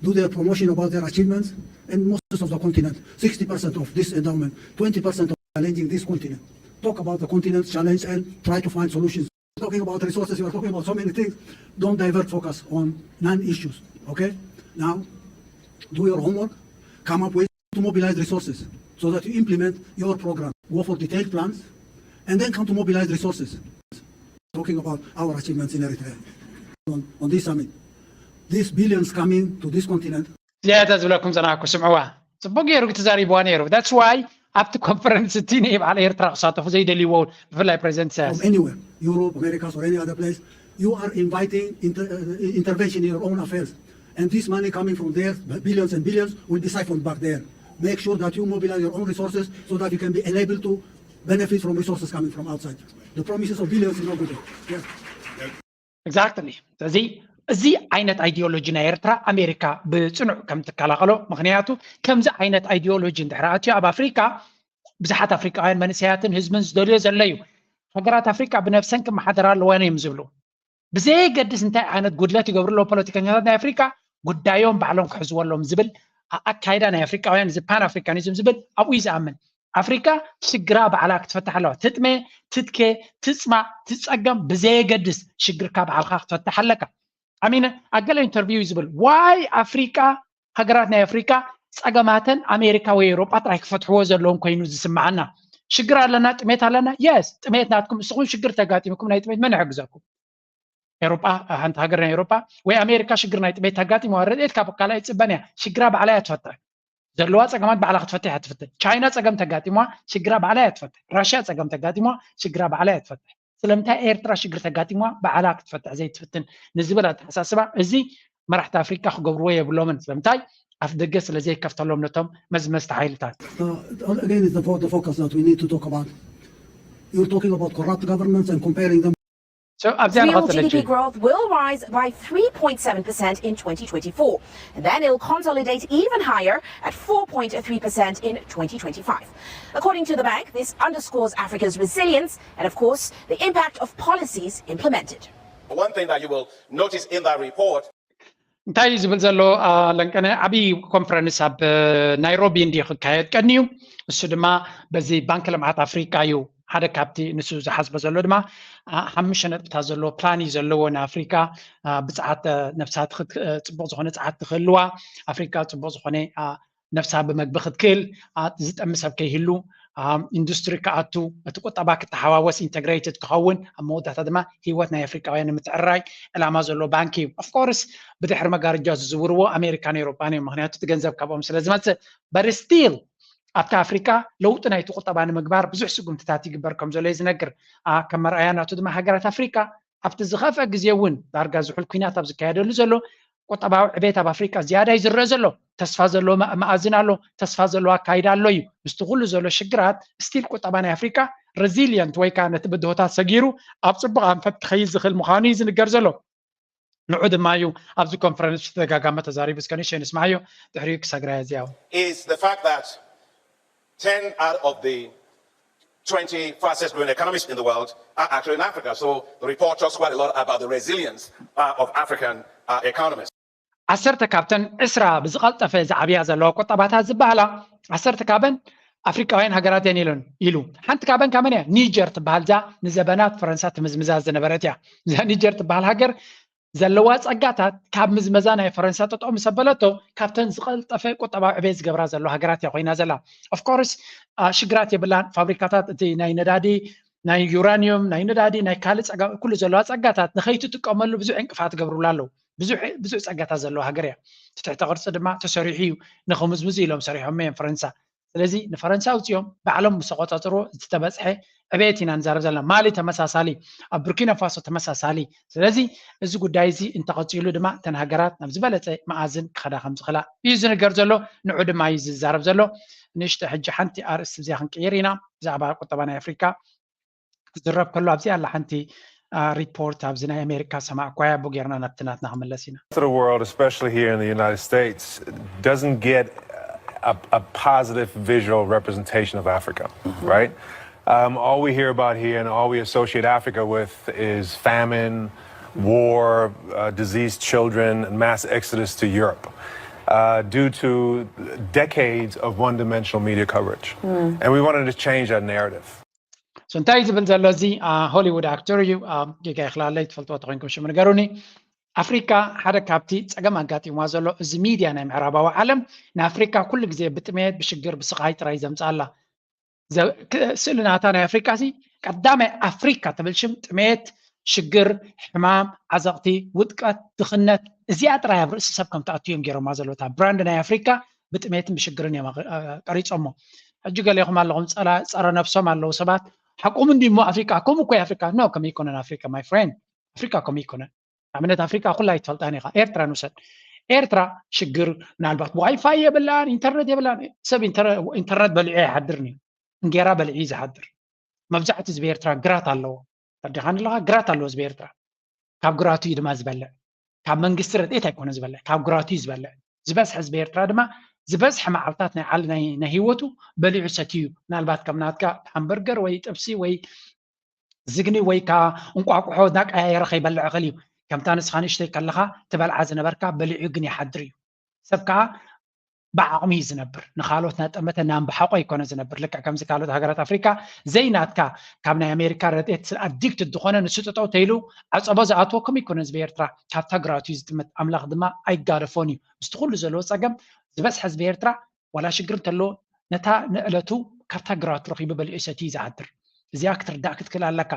do their promotion about their achievements, and most of the continent, sixty percent of this endowment, twenty percent of challenging this continent. Talk about the continent's challenge and try to find solutions. Talking about resources, you are talking about so many things. Don't divert focus on non-issues, okay? Now, do your homework, come up with to mobilize resources so that you implement your program. Go for detailed plans and then come to mobilize resources. Talking about our achievements in Eritrea on, on this summit. These billions coming to this continent. እዚኣ እታ ዝብለኩም ዝጸናሕኩ ስምዕዋ። ጽቡቕ ገይሩ ተዛሪብዋ ነይሩ። That's why ኣብቲ ኮንፈረንስ እቲ ናይ በዓል ኤርትራ ክሳተፉ ዘይደልይዎ እውን ብፍላይ ፕሬዚደንት ኢሳያስ from anywhere, Europe, Americas, or any other place, you are inviting inter- uh, intervention in your own affairs. And this money coming from there, billions and billions, will be siphoned back there. Make sure that you mobilize your own resources so that you can be enabled to benefit from resources coming from outside. The promises of billions is not good. Yes. Exactly. ስለዚ እዚ ዓይነት ኣይዲዮሎጂ ናይ ኤርትራ ኣሜሪካ ብፅኑዕ ከም ትከላኸሎ፣ ምክንያቱ ከምዚ ዓይነት ኣይዲዮሎጂ እንድሕር ኣትዩ ኣብ ኣፍሪካ ብዙሓት ኣፍሪካውያን መንእሰያትን ህዝብን ዝደልዮ ዘሎ እዩ። ሃገራት ኣፍሪካ ብነብሰን ክመሓደራ ኣለወን እዮም ዝብሉ። ብዘየገድስ እንታይ ዓይነት ጉድለት ይገብሩ ኣለዉ ፖለቲከኛታት ናይ ኣፍሪካ ጉዳዮም ባዕሎም ክሕዝዎ ኣለዎም ዝብል ኣካይዳ ናይ ኣፍሪካውያን፣ እዚ ፓን ኣፍሪካኒዝም ዝብል ኣብኡ እዩ ዝኣምን። ኣፍሪካ ሽግራ ባዕላ ክትፈትሕ ኣለዋ። ትጥመ፣ ትትኬ፣ ትፅማእ፣ ትፀገም ብዘየገድስ ሽግርካ ባዕልካ ክትፈትሕ ኣለካ። ኣሚነ ኣብ ገለ ኢንተርቪው እዩ ዝብል ዋይ ኣፍሪካ፣ ሃገራት ናይ ኣፍሪካ ፀገማተን ኣሜሪካ ወይ ኤውሮጳ ጥራይ ክፈትሕዎ ዘለዎም ኮይኑ ዝስምዓና። ሽግር ኣለና፣ ጥሜት ኣለና። የስ ጥሜት ናትኩም፣ እስኹም ሽግር ተጋጢምኩም ናይ ጥሜት መን ይሕግዘኩም? ኤውሮጳ፣ ሓንቲ ሃገር ናይ ኤውሮጳ ወይ ኣሜሪካ ሽግር ናይ ጥሜት ተጋጢምዋ ረድኤት ካብ ካልኣ ይፅበን እያ። ሽግራ ባዕላ እያ ትፈትሕ። ዘለዋ ፀገማት ባዕላ ክትፈትሕ እያ ትፍትን። ቻይና ፀገም ተጋጢምዋ ሽግራ ባዕላ እያ ትፈትሕ። ራሽያ ፀገም ተጋጢምዋ ሽግራ ባዕላ እያ ትፈትሕ። ስለምንታይ ኤርትራ ሽግር ተጋጢምዋ ባዕላ ክትፈትሕ ዘይትፍትን ንዝብል ኣተሓሳስባ እዚ መራሕቲ ኣፍሪካ ክገብርዎ የብሎምን። ስለምንታይ ኣፍ ደገ ስለ ዘይከፍተሎም ነቶም መዝመዝቲ ሓይልታት። Uh, again, it's the, fo- the focus that we need to talk about. You're talking about corrupt governments and comparing them. So ኣብዚኣ Real ንቐፅል ሕጂ። G D P growth will rise by three point seven percent in twenty twenty-four, and then it'll consolidate even higher at four point three percent in twenty twenty-five. According to the bank, this underscores Africa's resilience and, of course, the impact of policies implemented. One thing that you will notice in that report እንታይ እዩ ዝብል ዘሎ? ለንቀነ ዓብዪ ኮንፈረንስ ኣብ ናይሮቢ እንዲ ክካየድ ቀንዩ። እሱ ድማ በዚ ባንክ ልምዓት ኣፍሪካ እዩ። ሓደ ካብቲ ንሱ ዝሓስቦ ዘሎ ድማ ሓሙሽተ ነጥብታት ዘለዎ ፕላን እዩ ዘለዎ ንኣፍሪካ። ብፅዓት ነብሳት ጽቡቅ ዝኮነ ፅዓት ክህልዋ፣ ኣፍሪካ ፅቡቅ ዝኮነ ነብሳ ብመግቢ ክትክእል፣ ዝጠሚ ሰብ ከይህሉ፣ ኢንዱስትሪ ክኣቱ፣ እቲ ቁጠባ ክተሓዋወስ፣ ኢንተግሬትድ ክኸውን፣ ኣብ መወዳእታ ድማ ሂወት ናይ ኣፍሪካውያን ንምትዕርራይ ዕላማ ዘለዎ ባንኪ እዩ። ኦፍኮርስ ብድሕሪ መጋረጃ ዝዝውርዎ ኣሜሪካን ኤውሮጳን እዮም፣ ምክንያቱ እቲ ገንዘብ ካብኦም ስለ ዝመፅእ። በት ስቲል ኣብቲ ኣፍሪካ ለውጢ ናይቲ ቁጠባ ንምግባር ብዙሕ ስጉምትታት ይግበር ከም ዘሎ እዩ ዝነግር። ከም መርኣያ ናቱ ድማ ሃገራት ኣፍሪካ ኣብቲ ዝኸፍአ ግዜ እውን ዳርጋ ዝሑል ኩናት ኣብ ዝካየደሉ ዘሎ ቁጠባዊ ዕቤት ኣብ ኣፍሪካ ዝያዳ እዩ ዝረአ ዘሎ። ተስፋ ዘለዎ መኣዝን ኣሎ፣ ተስፋ ዘለዎ ኣካይዳ ኣሎ እዩ። ምስቲ ኩሉ ዘሎ ሽግራት ስቲል ቁጠባ ናይ ኣፍሪካ ሬዚሊየንት ወይ ከዓ ነቲ ብድሆታት ሰጊሩ ኣብ ፅቡቅ ኣንፈት ክኸይድ ዝኽእል ምዃኑ እዩ ዝንገር ዘሎ። ንዑ ድማ እዩ ኣብዚ ኮንፈረንስ ብተደጋጋሚ ተዛሪቡ እስከ ንእሽተይ ንስማዓዮ ድሕሪኡ ክሰግራ እዚያው is the fact that ten out of the twenty fastest growing economies in the world are actually in Africa. So the report talks quite a lot about the resilience uh, of African uh, economies. ዓሰርተ ካብተን ዕስራ ብዝቐልጠፈ ዝዓብያ ዘለዋ ቁጠባታት ዝበሃላ ዓሰርተ ካበን ኣፍሪቃውያን ሃገራት እየን ኢሉን ኢሉ። ሓንቲ ካበን ካበን እያ ኒጀር ትበሃል፣ እዛ ንዘበናት ፈረንሳ ትምዝምዛ ዝነበረት እያ። እዛ ኒጀር ትበሃል ሃገር ዘለዋ ጸጋታት ካብ ምዝመዛ ናይ ፈረንሳ ጠጠው ምስ ኣበለቶ ካብተን ዝቐልጠፈ ቁጠባዊ ዕቤት ዝገብራ ዘለዋ ሃገራት እያ ኮይና ዘላ። ኦፍኮርስ ሽግራት የብላን። ፋብሪካታት እቲ ናይ ነዳዲ ናይ ዩራኒየም ናይ ነዳዲ ናይ ካልእ ኩሉ ዘለዋ ጸጋታት ንኸይትጥቀመሉ ብዙሕ ዕንቅፋት ገብሩላ ኣለዉ። ብዙሕ ጸጋታት ዘለዎ ሃገር እያ። እቲ ትሕተ ቅርፂ ድማ ተሰሪሑ እዩ። ንኽምዝምዙ ኢሎም ሰሪሖም እዮም ፈረንሳ። ስለዚ ንፈረንሳ ኣውፅኦም ባዕሎም ምስ ተቆፃፅርዎ ዝተበፅሐ ዕቤት ኢና ንዛረብ ዘለና። ማሊ ተመሳሳሊ፣ ኣብ ቡርኪና ፋሶ ተመሳሳሊ። ስለዚ እዚ ጉዳይ እዚ እንተቐፂሉ ድማ እተን ሃገራት ናብ ዝበለፀ መኣዝን ክኸዳ ከም ዝኽእላ እዩ ዝንገር ዘሎ። ንዑ ድማ እዩ ዝዛረብ ዘሎ። ንእሽተ ሕጂ ሓንቲ ኣርእስቲ እዚኣ ክንቅይር ኢና። ብዛዕባ ቁጠባ ናይ ኣፍሪካ ክዝረብ ከሎ ኣብዚ ኣላ ሓንቲ ሪፖርት ኣብዚ ናይ ኣሜሪካ ሰማዕኳያ ብኡ ጌርና ናብቲ ናትና ክምለስ ኢና። of the world, especially here in the United States, doesn't get a, a positive visual representation of Africa, right? Um, all we hear about here and all we associate Africa with is famine, war, uh, diseased children, and mass exodus to Europe uh, due to decades of one dimensional media coverage. And we wanted to change that narrative. So እንታይ ዝብል ዘሎ እዚ ሆሊውድ ኣክተር እዩ። ጌጋ ይኽላለይ ትፈልጥዎ ተኮይንኩም ሽሙ ንገሩኒ። ኣፍሪካ ሓደ ካብቲ ፀገም ኣጋጢምዋ ዘሎ እዚ ሚድያ ናይ ምዕራባዊ ዓለም ንኣፍሪካ ኩሉ ግዜ ብጥሜት ብሽግር ብስቃይ ጥራይ ዘምፅኣላ። ስእሊ ናታ ናይ ኣፍሪካ ሲ ቀዳማይ ኣፍሪካ ትብል ሽም ጥሜት፣ ሽግር፣ ሕማም፣ ዓዘቕቲ፣ ውድቀት፣ ድኽነት እዚኣ ጥራይ ኣብ ርእሲ ሰብ ከም ትኣቱ እዮም ገይሮማ ዘለዉ። እታ ብራንድ ናይ ኣፍሪካ ብጥሜትን ብሽግርን እዮም ቀሪፆሞ። ሕጂ ገሌኹም ኣለኹም ፀረ ነብሶም ኣለዉ ሰባት። ሓቆም እንዲ እሞ ኣፍሪካ ከምኡ እኮ ኣፍሪካ ኖ ከምኡ ይኮነን ኣፍሪካ ማይ ፍሬንድ ኣፍሪካ ከምኡ ይኮነን። ንኣብነት ኣፍሪካ ኩላ ይትፈልጣን ኢኻ ኤርትራ ንውሰድ። ኤርትራ ሽግር ምናልባት ዋይፋይ የብላን ኢንተርነት የብላን ሰብ ኢንተርነት በሊዑ ኣይሓድርን እዩ። እንጌራ በሊዑ እዩ ዝሓድር። መብዛሕቲ ህዝቢ ኤርትራ ግራት ኣለዎ። ተረዲኻኒ ኣለኻ ግራት ኣለዎ ህዝቢ ኤርትራ። ካብ ግራቱ እዩ ድማ ዝበልዕ። ካብ መንግስቲ ረድኤት ኣይኮነ ዝበልዕ ካብ ግራቱ እዩ ዝበልዕ። ዝበዝሐ ህዝቢ ኤርትራ ድማ ዝበዝሐ መዓልታት ናይ ዓል ናይ ናይ ህይወቱ በሊዑ ሰትዩ ምናልባት ከም ናትካ ሃምበርገር ወይ ጥብሲ ወይ ዝግኒ ወይ ከዓ እንቋቁሖ እናቀያየረ ከይበልዕ ይኽእል እዩ። ከምታ ንስኻ ንእሽተይ ከለኻ ትበልዓ ዝነበርካ በሊዑ ግን ይሓድር እዩ። ሰብ ከዓ ብዓቕሚ እዩ ዝነብር። ንካልኦት እናጠመተ እናንበሓቆ ኣይኮነ ዝነብር። ልክዕ ከምዚ ካልኦት ሃገራት ኣፍሪካ ዘይናትካ ካብ ናይ ኣሜሪካ ረድኤት ኣዲክት ዝኾነ ንሱ ጠጠው ተይሉ ዓፀቦ ዝኣትዎ ከምኡ ኣይኮነ ህዝቢ ኤርትራ ካብታ ግራቱ እዩ ዝጥመት። ኣምላኽ ድማ ኣይጋደፎን እዩ። ምስቲ ኩሉ ዘለዎ ፀገም ዝበዝሐ ህዝቢ ኤርትራ ዋላ ሽግር እንተለዎ ነታ ንእለቱ ካብታ ግራቱ ረኺቡ በሊዑ ሰትዩ እዩ ዝሓድር። እዚኣ ክትርዳእ ክትክእል ኣለካ።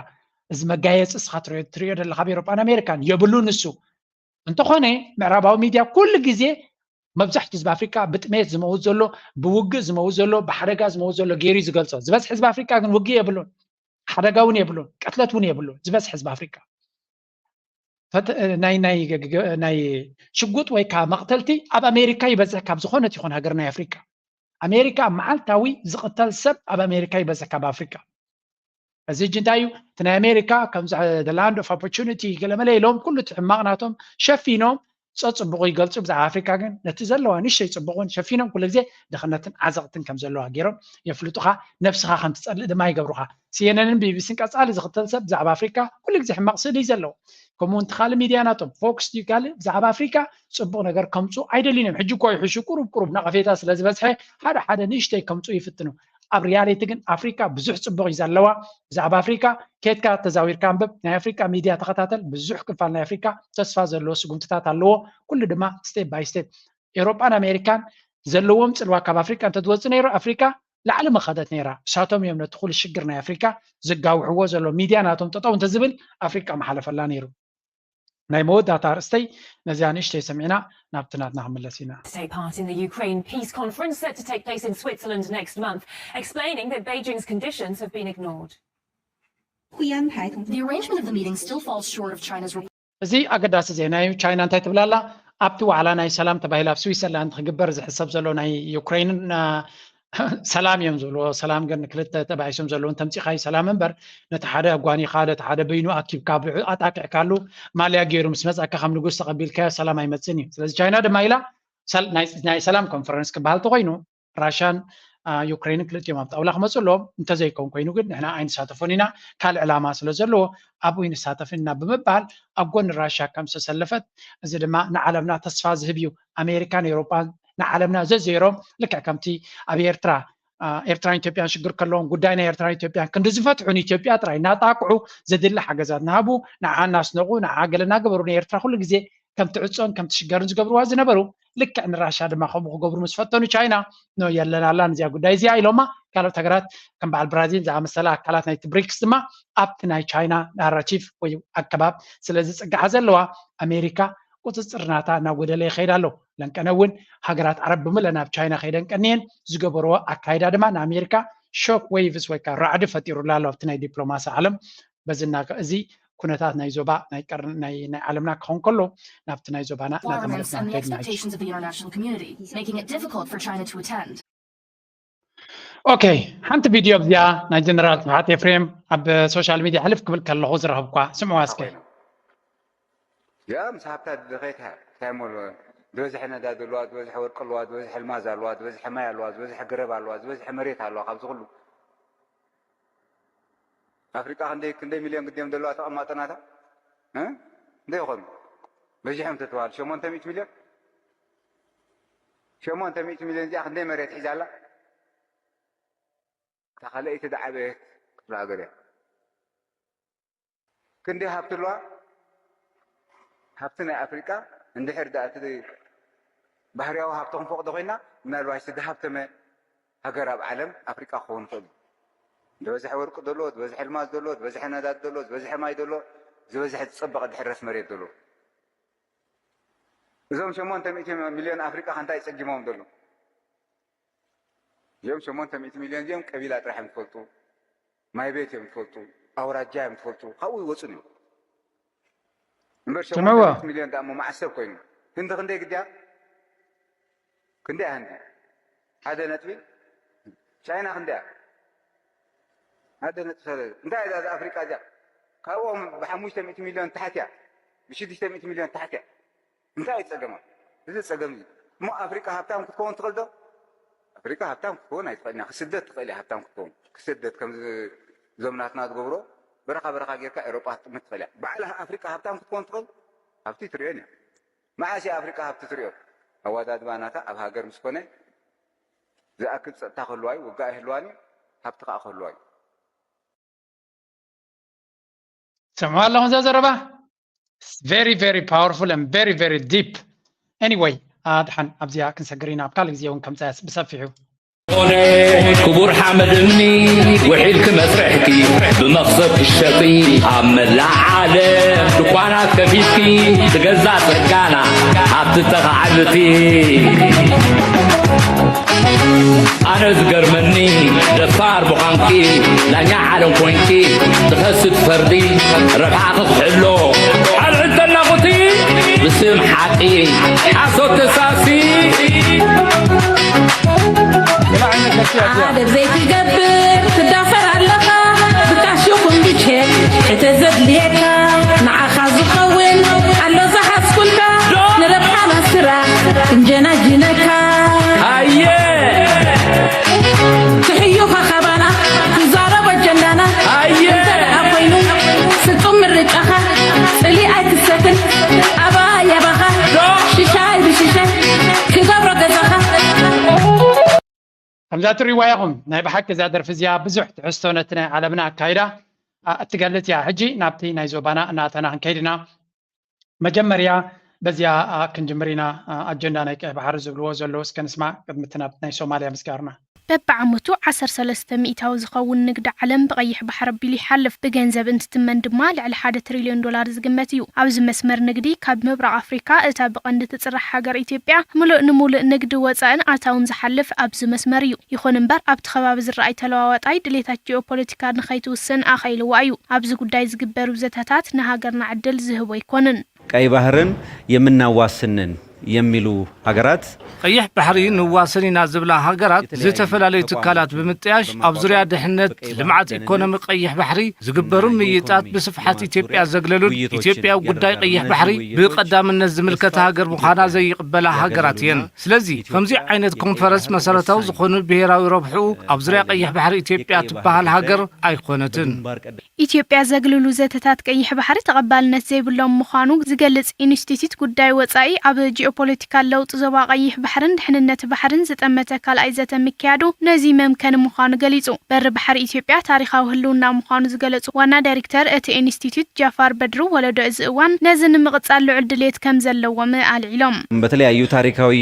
እዚ መጋየፂ እስኻ ትሪኦ ዘለኻ ኣብ ኤሮጳን ኣሜሪካን የብሉን ንሱ። እንተኾነ ምዕራባዊ ሚድያ ኩሉ ግዜ መብዛሕትኡ ህዝቢ ኣፍሪካ ብጥሜት ዝመውት ዘሎ፣ ብውግእ ዝመውት ዘሎ፣ ብሓደጋ ዝመውት ዘሎ ገይሩ እዩ ዝገልፆ። ዝበዝሕ ህዝቢ ኣፍሪካ ግን ውግእ የብሉን፣ ሓደጋ እውን የብሉን፣ ቅትለት እውን የብሉን ዝበዝሕ ህዝቢ ኣፍሪካ። ናይ ናይ ሽጉጥ ወይ ከዓ መቕተልቲ ኣብ ኣሜሪካ ይበዝሕ ካብ ዝኾነት ይኹን ሃገር ናይ ኣፍሪካ። ኣሜሪካ ኣብ መዓልታዊ ዝቕተል ሰብ ኣብ ኣሜሪካ ይበዝሕ ካብ ኣፍሪካ። እዚ ሕጂ እንታይ እዩ እቲ ናይ ኣሜሪካ ከምዚ the land of opportunity ገለመለ ኢሎም ኩሉ እቲ ሕማቕ ናቶም ሸፊኖም ፀፅቡቑ ይገልፁ። ብዛዕባ ኣፍሪካ ግን ነቲ ዘለዋ ንእሽተይ ፅቡቕ እውን ሸፊኖም ኩሉ ግዜ ድኽነትን ዓዘቕትን ከም ዘለዋ ገይሮም የፍልጡኻ። ነብስኻ ከም ትፀልእ ድማ ይገብሩኻ። ሲኤንኤንን ቢቢሲን ቀፃሊ ዝኽተል ሰብ ብዛዕባ ኣፍሪካ ኩሉ ግዜ ሕማቕ ስእሊ እዩ ዘለዎ። ከምኡ እውን እቲ ካልእ ሚድያ ናቶም ፎክስ ድዩ ካልእ ብዛዕባ ኣፍሪካ ፅቡቕ ነገር ከምፁ ኣይደልዩን እዮም። ሕጂ እኮ ይሕሹ ቁሩብ ቁሩብ ነቐፌታ ስለ ዝበዝሐ ሓደ ሓደ ንእሽተይ ከምፁ ይፍትኑ። ኣብ ሪያሊቲ ግን ኣፍሪካ ብዙሕ ፅቡቕ እዩ ዘለዋ። ብዛዕባ ኣፍሪካ ኬድካ ተዛዊርካ ኣንብብ፣ ናይ ኣፍሪካ ሚድያ ተኸታተል። ብዙሕ ክፋል ናይ ኣፍሪካ ተስፋ ዘለዎ ስጉምትታት ኣለዎ። ኩሉ ድማ ስቴፕ ባይ ስቴፕ ኤውሮጳን ኣሜሪካን ዘለዎም ፅልዋ ካብ ኣፍሪካ እንተትወፅእ ነይሩ ኣፍሪካ ላዕሊ ምኸደት ነይራ። እሳቶም እዮም ነቲ ኩሉ ሽግር ናይ ኣፍሪካ ዝጋውሕዎ ዘሎ። ሚድያ ናቶም ጠጠው እንተዝብል ኣፍሪካ ምሓለፈላ ነይሩ። ናይ መወዳእታ ኣርእስተይ ነዚኣ ንእሽተይ ሰሚዕና ናብቲ ናትና ክንምለስ ኢና። To take part in the Ukraine peace conference set to take place in Switzerland next month, explaining that Beijing's conditions have been ignored. The arrangement of the meeting still falls short of China's እዚ ኣገዳሲ ዜና እዩ። ቻይና እንታይ ትብል ኣላ? ኣብቲ ዋዕላ ናይ ሰላም ተባሂሉ ኣብ ስዊሰርላንድ ክግበር ዝሕሰብ ዘሎ ናይ ዩክሬንን ሰላም እዮም ዝብልዎ። ሰላም ግን ክልተ ተባኢሶም ዘለውን ተምፂኻዩ ሰላም እምበር ነቲ ሓደ ኣጓኒኻ ነቲ ሓደ በይኑ ኣኪብካ ኣጣቂዕካሉ ማልያ ገይሩ ምስ መፃካ ከም ንጉስ ተቐቢልካዮ ሰላም ኣይመፅን እዩ። ስለዚ ቻይና ድማ ኢላ ናይ ሰላም ኮንፈረንስ ክበሃል ተኮይኑ ራሽያን ዩክሬንን ክልቲኦም ኣብ ጣውላ ክመፁ ኣለዎም። እንተዘይከውን ኮይኑ ግን ንሕና ኣይንሳተፎን ኢና፣ ካልእ ዕላማ ስለ ዘለዎ ኣብኡ ይንሳተፍ ኢና ብምባል ኣብ ጎኒ ራሽያ ከም ዝተሰለፈት፣ እዚ ድማ ንዓለምና ተስፋ ዝህብ እዩ። ኣሜሪካን ኤውሮጳን ንዓለምና ዘዘይሮም ልክዕ ከምቲ ኣብ ኤርትራ ኤርትራን ኢትዮጵያን ሽግር ከለዎም ጉዳይ ናይ ኤርትራን ኢትዮጵያን ክንዲ ዝፈትሑ ንኢትዮጵያ ጥራይ እናጣቅዑ ዘድሊ ሓገዛት ናሃቡ ንዓ እናስነቁ ንዓ ገለ እናገበሩ ንኤርትራ ኩሉ ግዜ ከም ትዕጾን ከም ትሽገርን ዝገብርዋ ዝነበሩ ልክዕ ንራሻ ድማ ከምኡ ክገብሩ ምስ ፈተኑ ቻይና ኖ የለን ኣላ ንዚኣ ጉዳይ እዚኣ ኢሎማ። ካልኦት ሃገራት ከም በዓል ብራዚል ዝኣመሰላ ኣካላት ናይቲ ብሪክስ ድማ ኣብቲ ናይ ቻይና ናራቲቭ ወይ ኣገባብ ስለ ዝጽግዓ ዘለዋ ኣሜሪካ ቁፅፅር ናታ እናጎደለ ይኸይድ ኣሎ። ለንቀነ እውን ሃገራት ዓረብ ብምለ ናብ ቻይና ከይደን ቀንየን ዝገበርዎ ኣካይዳ ድማ ንኣሜሪካ ሾክ ዌይቭስ ወይ ከዓ ራዕዲ ፈጢሩላ ኣሎ ኣብቲ ናይ ዲፕሎማሲ ዓለም። በዚ እና እዚ ኩነታት ናይ ዞባ ናይ ቀርኒ ናይ ናይ ዓለምና ክኸውን ከሎ ናብቲ ናይ ዞባና እናተመለስና ንከይድ ማለት እዩ። Expectations of the international community, making it difficult for China to attend. ኦኬ፣ ሓንቲ ቪድዮ ኣብዚኣ ናይ ጀነራል ስብሓት ኤፍሬም ኣብ ሶሻል ሚድያ ሕልፍ ክብል ከለኹ ዝረኸብኳ ስምዕዋ እስከ። እዚኣ ምስ ሃብታ ድኸይት እንታይ እሞ ዝበዝሐ ነዳዲ ኣለዋ፣ ዝበዝሐ ወርቂ ኣለዋ፣ ዝበዝሐ ኣልማዝ ኣለዋ፣ ዝበዝሐ ማይ ኣለዋ፣ ዝበዝሐ ገረብ ኣለዋ፣ ዝበዝሐ መሬት ኣለዋ። ካብዚ ኩሉ ኣፍሪቃ ክንደይ ክንደይ ሚልዮን ግድዮም ዘለዋ ተቐማጦ ናታ እ? ክንደይ ይኾኑ በዚሖም ተተባሃሉ ሸሞንተ ሚእቲ ሚልዮን ሸሞንተ ሚእቲ ሚልዮን እዚኣ ክንደይ መሬት ሒዛ ኣላ? እታ ካልኣይቲ ዝዓበየት ክፍለ ሃገር እያ። ክንደይ ሃብቲ ኣለዋ? ሃብቲ ናይ ኣፍሪቃ እንድሕር ደኣ እቲ ባህርያዊ ሃብቲ ክንፈቕዶ ኮይና ምናልባሽ እቲ ዝሃብተመ ሃገር ኣብ ዓለም ኣፍሪቃ ክኸውን ይኽእል እዩ። ዝበዝሐ ወርቂ ዘለዎ፣ ዝበዝሐ ኣልማዝ ዘለዎ፣ ዝበዝሐ ነዳዲ ዘለዎ፣ ዝበዝሐ ማይ ዘለዎ፣ ዝበዝሐ ዝጸበቐ ድሕረስ መሬት ዘለዎ። እዞም ሸሞንተ ሚእቲ ሚልዮን ኣፍሪቃ ከ እንታይ ጸጊሞም ዘለዉ? እዚኦም ሸሞንተ ሚእቲ ሚልዮን እዚኦም ቀቢላ ጥራሕ እዮም ዝፈልጡ፣ ማይ ቤት እዮም ዝፈልጡ፣ ኣውራጃ እዮም ዝፈልጡ፣ ካብኡ ይወፁን እዮም። እምበር ስምዕዎ። ሸሞንተ ሚእቲ ሚልዮን ደኣ እሞ መዓስ ሰብ ኮይኑ? ህንዲ ክንደይ ግድያ? ክንደይ ህንዲ? ሓደ ነጥቢ። ቻይና ክንደይ እያ? ሓደ ነጥቢ ሰለስተ። እንታይ እዛ እዛ ኣፍሪቃ እዚኣ? ካብኦም ብሓሙሽተ ሚእቲ ሚልዮን ታሕቲ እያ፣ ብሽዱሽተ ሚእቲ ሚልዮን ታሕቲ እያ። እንታይ እዩ ጸገማ? እዚ ጸገም እዩ። እሞ ኣፍሪቃ ሃብታም ክትከውን ትኽእል ዶ? ኣፍሪቃ ሃብታም ክትከውን ኣይትኽእልን እያ። ክስደት ትኽእል እያ ሃብታም ክትከውን። ክስደት ከምዚ እዞም ናትና ዝገብሮ በረኻ በረኻ ጌርካ ኤውሮጳ ክትጥምት ትኽእል እያ። ባዕላ ኣፍሪቃ ሃብታም ክትከውን ትኽእል? ሃብቲ ትርእዮን እያ። መዓስ እያ ኣፍሪቃ ሃብቲ ትርእዮ? ኣወዳድባ ናታ ኣብ ሃገር ምስ ኮነ ዝኣክል ጸጥታ ክህልዋ እዩ፣ ውግእ ኣይህልዋን እዩ፣ ሃብቲ ከኣ ክህልዋ እዩ። ሰምዑ ኣለኹም እዛ ዘረባ? Very very powerful and very very deep. Anyway ኣድሓን ኣብዚኣ ክንሰግር ኢና፣ ኣብ ካልእ ግዜ እውን ከምፃያስ ብሰፊሑ። ሆነ ክቡር ሓመድ እምኒ ውሒልኪ መስርሕኪ ብመኽሰብ ትሸጢ ኣብ መላእ ዓለም ድኳናት ከፊትኪ ትገዛ ጽጋና ሃብቲ ተኻዕብቲ። ኣነ ዝገርመኒ ደፋር ምዃንኪ ዳኛ ዓለም ኮንኪ ትኸሲ ትፈርዲ ረብሓ ክትሕሎ ኣልዕል ተናቑቲ ብስም ሓቂ ሓሶት ተሳሲ። ኣደብ ዘይትገብር ትዳፈር ኣለኻ ብካሽ ይኹን ብቼክ ሕተ ዘድልየካ ንዓኻ ዝኸውን ኣሎ ዝሓዝኩልካ ንረብሓና ስራሕ ክንጀናጅነካ ኣየ ትሕዩኻ ካባና ትዛረብ ኣጀንዳና ኣየ እንተ ደኣ ኮይኑ ፍጹም ምርጫኻ ጽሊ ኣይክሰትን ኣባይ ኣባኻ ሽሻይ ብሽሻይ ክገብሮ ገዛኻ ከምዛ ትሪእዋ ኢኹም ናይ ብሓቂ እዛ ደርፊ እዚኣ ብዙሕ ትሕዝቶ ነቲ ናይ ዓለምና ኣካይዳ ኣ፣ እትገልጽ እያ። ሕጂ ናብቲ ናይ ዞባና እናኣተና ክንከይድ ኢና። መጀመርያ በዚኣ ኣ፣ ክንጅምር ኢና። ኣ፣ ኣጀንዳ ናይ ቀይ ባሕሪ ዝብልዎ ዘለዉ እስከ ንስማዕ ቅድሚ እቲ ናብ ናይ ሶማልያ ምስጋርና። በብዓመቱ ዓሰርተ ሰለስተ ሚእታዊ ዝኸውን ንግዲ ዓለም ብቐይሕ ባሕሪ ኣቢሉ ይሓልፍ። ብገንዘብ እንትትመን ድማ ልዕሊ ሓደ ትሪልዮን ዶላር ዝግመት እዩ። ኣብዚ መስመር ንግዲ ካብ ምብራቕ ኣፍሪካ እታ ብቐንዲ ትፅራሕ ሃገር ኢትዮጵያ ምሉእ ንምሉእ ንግዲ ወፃእን ኣታውን ዝሓልፍ ኣብዚ መስመር እዩ። ይኹን እምበር ኣብቲ ከባቢ ዝረኣይ ተለዋዋጣይ ድሌታት ጂኦፖለቲካ ንኸይትውስን ኣኸኢልዋ እዩ። ኣብዚ ጉዳይ ዝግበሩ ዘተታት ንሃገርና ዕድል ዝህቡ ኣይኮኑን። ቀይ ባህርን የምናዋስንን የሚሉ ሀገራት ቀይሕ ባሕሪ ንዋሰን ኢና ዝብላ ሃገራት ዝተፈላለዩ ትካላት ብምጥያሽ ኣብ ዙርያ ድሕነት፣ ልምዓት ኢኮኖሚ ቀይሕ ባሕሪ ዝግበሩ ምይይጣት ብስፍሓት ኢትዮጵያ ዘግለሉን ኢትዮጵያ ጉዳይ ቀይሕ ባሕሪ ብቀዳምነት ዝምልከታ ሃገር ምዃና ዘይቕበላ ሃገራት እየን። ስለዚ ከምዚ ዓይነት ኮንፈረንስ መሰረታዊ ዝኾኑ ብሄራዊ ረብሕኡ ኣብ ዙርያ ቀይሕ ባሕሪ ኢትዮጵያ ትበሃል ሃገር ኣይኮነትን። ኢትዮጵያ ዘግልሉ ዘተታት ቀይሕ ባሕሪ ተቐባልነት ዘይብሎም ምዃኑ ዝገልጽ ኢንስቲትዩት ጉዳይ ወጻኢ፣ ኣብ ጂኦፖለቲካል ለውጢ ዞባ ቀይሕ ባሕርን ድሕንነት ባሕርን ዝጠመተ ካልኣይ ዘተ ምክያዱ ነዚ መምከኒ ምዃኑ ገሊጹ። በሪ ባሕሪ ኢትዮጵያ ታሪኻዊ ህልውና ምዃኑ ዝገለጹ ዋና ዳይሬክተር እቲ ኢንስቲትዩት ጃፋር በድሩ፣ ወለዶ እዚ እዋን ነዚ ንምቕጻል ልዑል ድሌት ከም ዘለዎም ኣልዒሎም። በተለያዩ ታሪካዊ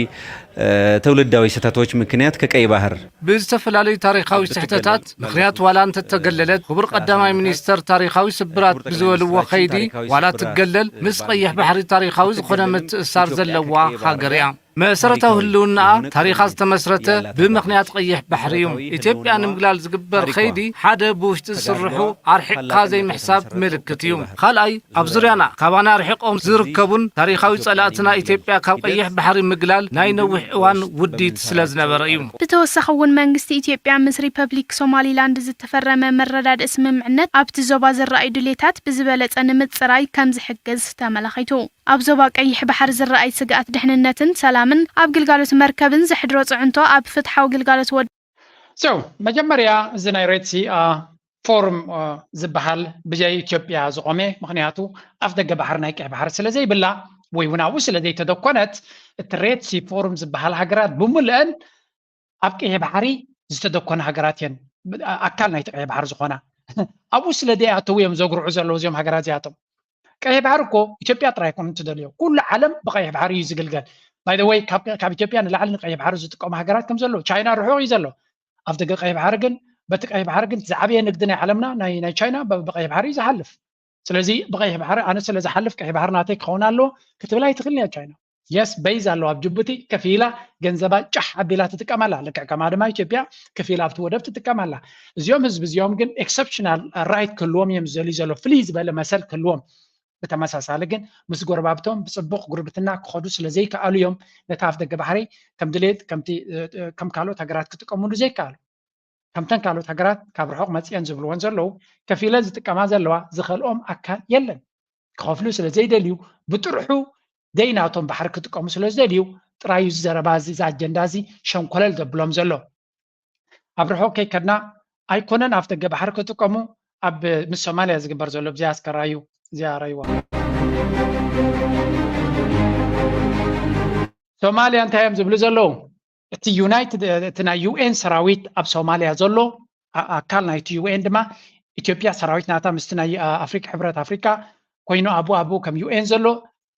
ትውልዳዊ ስህተቶች ምክንያት ከቀይ ባህር ብዝተፈላለዩ ታሪኻዊ ስሕተታት ምኽንያት ዋላ እንተተገለለት፣ ክቡር ቀዳማይ ሚኒስተር ታሪኻዊ ስብራት ብዝበልዎ ኸይዲ ዋላ ትገለል፣ ምስ ቀይሕ ባሕሪ ታሪኻዊ ዝኾነ ምትእሳር ዘለዋ ሃገር እያ። መሰረታዊ ህልውናኣ ታሪኻ ዝተመስረተ ብምኽንያት ቀይሕ ባሕሪ እዩ። ኢትዮጵያ ንምግላል ዝግበር ኸይዲ ሓደ ብውሽጢ ዝስርሑ ኣርሒቕካ ዘይምሕሳብ ምልክት እዩ። ካልኣይ ኣብ ዙርያና ካባና ርሒቖም ዝርከቡን ታሪኻዊ ጸላእትና ኢትዮጵያ ካብ ቀይሕ ባሕሪ ምግላል ናይ ነዊሕ እዋን ውዲት ስለ ዝነበረ እዩ። ብተወሳኺ እውን መንግስቲ ኢትዮጵያ ምስ ሪፐብሊክ ሶማሊላንድ ዝተፈረመ መረዳድኢ ስምምዕነት ኣብቲ ዞባ ዝረኣዩ ድሌታት ብዝበለጸ ንምጽራይ ከም ዝሕግዝ ተመላኺቱ። ኣብ ዞባ ቀይሕ ባሕሪ ዝረኣይ ስግኣት ድሕንነትን ሰላምን ኣብ ግልጋሎት መርከብን ዘሕድሮ ጽዕንቶ ኣብ ፍትሓዊ ግልጋሎት ወዲ So መጀመርያ እዚ ናይ ሬድሲ ፎርም ዝበሃል ብዘይ ኢትዮጵያ ዝቆመ፣ ምክንያቱ ኣፍ ደገ ባሕሪ ናይ ቀይ ባሕሪ ስለ ዘይብላ ወይ እውን ኣብኡ ስለ ዘይተደኮነት፣ እቲ ሬድሲ ፎርም ዝበሃል ሃገራት ብምልአን ኣብ ቀይ ባሕሪ ዝተደኮነ ሃገራት እየን። ኣካል ናይቲ ቀይ ባሕሪ ዝኾና ኣብኡ ስለ ዘይኣተው እዮም ዘጉርዑ ዘለዉ እዚኦም ሃገራት እዚኣቶም። ቀይ ባሕሪ እኮ ኢትዮጵያ ጥራይ ኣይኮነን ትደልዮ፣ ኩሉ ዓለም ብቀይ ባሕሪ እዩ ዝግልገል። By the way ካብ ኢትዮጵያ ንላዕሊ ንቀይ ባሕሪ ዝጥቀሙ ሃገራት ከም ዘለዉ፣ ቻይና ርሑቕ እዩ ዘሎ። ኣፍ ደገ ቀይ ባሕሪ ግን በቲ ቀይ ባሕሪ ግን ዝዓበየ ንግዲ ናይ ዓለምና ናይ ናይ ቻይና ብ- ብቀይ ባሕሪ እዩ ዝሓልፍ። ስለዚ ብቀይ ባሕሪ ኣነ ስለ ዝሓልፍ ቀይ ባሕሪ ናተይ ክኸውን ኣለዎ ክትብል ኣይትኽእልን እያ ቻይና። የስ በይዝ ኣለዋ ኣብ ጅቡቲ ከፊላ ገንዘባ ጫሕ ኣቢላ ትጥቀም ኣላ። ልክዕ ከማ ድማ ኢትዮጵያ ከፊላ ኣብቲ ወደብ ትጥቀም ኣላ። እዚኦም ህዝቢ እዚኦም ግን exceptional right ክህልዎም እዮም ዝደልዩ ዘሎ፣ ፍልይ ዝበለ መሰል ክህልዎም። ብተመሳሳሊ ግን ምስ ጎረባብቶም ብፅቡቕ ጉርብትና ክኸዱ ስለ ዘይከኣሉ እዮም ነቲ ኣፍ ደገ ባሕሪ ከም ድሌት ከምቲ ከም ካልኦት ሃገራት ክጥቀምሉ ዘይከኣሉ። ከምተን ካልኦት ሃገራት ካብ ርሑቕ መፅየን ዝብልወን ዘለዉ ከፊለን ዝጥቀማ ዘለዋ ዝኸልኦም ኣካል የለን። ክኸፍሉ ስለ ዘይደልዩ ብጥርሑ ዘይናቶም ባሕሪ ክጥቀሙ ስለ ዝደልዩ ጥራይ እዩ እዚ ዘረባ እዚ እዚ ኣጀንዳ እዚ ሸንኮለል ዘብሎም ዘሎ። ኣብ ርሑቕ ከይከድና ኣይኮነን ኣፍ ደገ ባሕሪ ክጥቀሙ ኣብ ምስ ሶማልያ ዝግበር ዘሎ ብዚያ ኣስከራዩ እዚኣ ረይዋ ሶማልያ እንታይ እዮም ዝብሉ ዘለዉ? እቲ ዩናይትድ እቲ ናይ ዩኤን ሰራዊት ኣብ ሶማልያ ዘሎ ኣካል ናይቲ ዩኤን ድማ ኢትዮጵያ ሰራዊት ናታ ምስቲ ናይ ኣፍሪካ ሕብረት ኣፍሪካ ኮይኑ ኣብኡ ኣብኡ ከም ዩኤን ዘሎ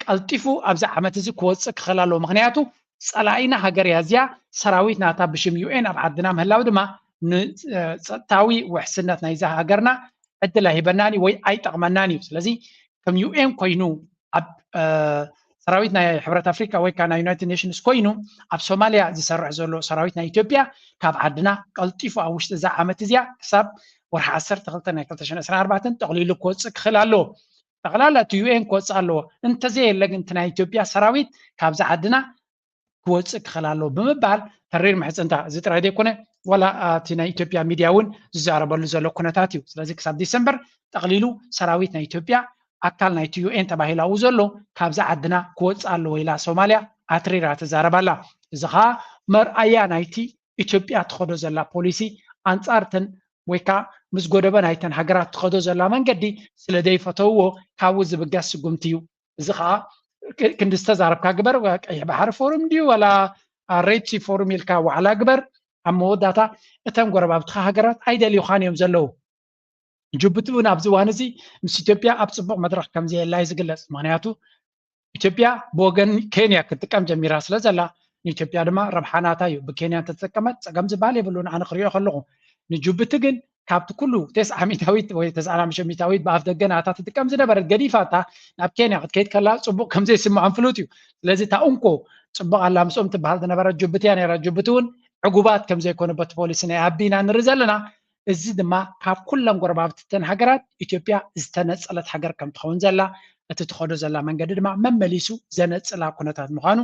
ቀልጢፉ ኣብዚ ዓመት እዚ ክወፅእ ክኽእል ኣለዎ። ምክንያቱ ፀላኢና ሃገር እያ እዚኣ። ሰራዊት ናታ ብሽም ዩኤን ኣብ ዓድና ምህላው ድማ ንፀጥታዊ ውሕስነት ናይዛ ሃገርና ዕድል ኣይህበናን እዩ ወይ ኣይጠቕመናን እዩ። ስለዚ ከም ዩኤን ኮይኑ ኣብ ሰራዊት ናይ ሕብረት ኣፍሪካ ወይ ከዓ ናይ ዩናይትድ ኔሽንስ ኮይኑ ኣብ ሶማሊያ ዝሰርሕ ዘሎ ሰራዊት ናይ ኢትዮጵያ ካብ ዓድና ቀልጢፉ ኣብ ውሽጢ እዛ ዓመት እዚኣ ክሳብ ወርሒ ዓሰርተ ክልተ ናይ ክልተ ሽሕን ዕስራን ኣርባዕተን ጠቕሊሉ ክወፅእ ክኽእል ኣለዎ። ጠቕላላ እቲ ዩኤን ክወፅእ ኣለዎ። እንተዘየለ ግን እቲ ናይ ኢትዮጵያ ሰራዊት ካብዛ ዓድና ክወፅእ ክኽእል ኣለዎ ብምባል ተሪር ምሕፅንታ እዚ ጥራይ ዘይኮነ ዋላ እቲ ናይ ኢትዮጵያ ሚድያ እውን ዝዛረበሉ ዘሎ ኩነታት እዩ። ስለዚ ክሳብ ዲሰምበር ጠቕሊሉ ሰራዊት ናይ ኢትዮጵያ ኣካል ናይቲ ዩኤን ተባሂሉ ኣብኡ ዘሎ ካብዛ ዓድና ክወፅእ ኣለዎ ኢላ ሶማልያ ኣትሪራ ትዛረብ ኣላ። እዚ ከዓ መርኣያ ናይቲ ኢትዮጵያ ትኸዶ ዘላ ፖሊሲ ኣንፃር እተን ወይ ከዓ ምስ ጎደበ ናይተን ሃገራት ትኸዶ ዘላ መንገዲ ስለ ዘይፈተውዎ ካብኡ ዝብገስ ስጉምቲ እዩ። እዚ ከዓ ክንዲ ዝተዛረብካ ግበር፣ ቀይሕ ባሕሪ ፎሩም ድዩ ዋላ ሬድ ሲ ፎሩም ኢልካ ዋዕላ ግበር፣ ኣብ መወዳእታ እተን ጎረባብትኻ ሃገራት ኣይደልዩኻን እዮም ዘለዉ። ጅቡቲ እውን ኣብዚ እዋን እዚ ምስ ኢትዮጵያ ኣብ ፅቡቕ መድረኽ ከም ዘየላ እዩ ዝግለፅ። ምክንያቱ ኢትዮጵያ ብወገን ኬንያ ክትጥቀም ጀሚራ ስለ ዘላ ንኢትዮጵያ ድማ ረብሓ ናታ እዩ። ብኬንያ እንተተጠቀመት ጸገም ዝበሃል የብሉን። ኣነ ክሪኦ ከለኹ ንጅቡቲ ግን ካብቲ ኩሉ ተስዓ ሚእታዊት ወይ ተስዓ ሚእታዊት ብኣፍ ደገ ናታ ትጥቀም ዝነበረት ገዲፋታ ናብ ኬንያ ክትከይድ ከላ ጽቡቕ ከም ዘይስምዖም ፍሉጥ እዩ። ስለዚ እታ እንኮ ጽቡቕ ኣላ ምስኦም ትበሃል ዝነበረት ጅቡቲ እያ ነይራ። ጅቡቲ እውን ዕጉባት ከም ዘይኮኑ በቲ ፖሊሲ ናይ ኣቢ ኢና ንርኢ ዘለና። እዚ ድማ ካብ ኩለን ጎረባብቲ እተን ሃገራት ኢትዮጵያ ዝተነጸለት ሃገር ከም ትኸውን ዘላ፣ እቲ ትኸዶ ዘላ መንገዲ ድማ መመሊሱ ዘነጽላ ኩነታት ምዃኑ፣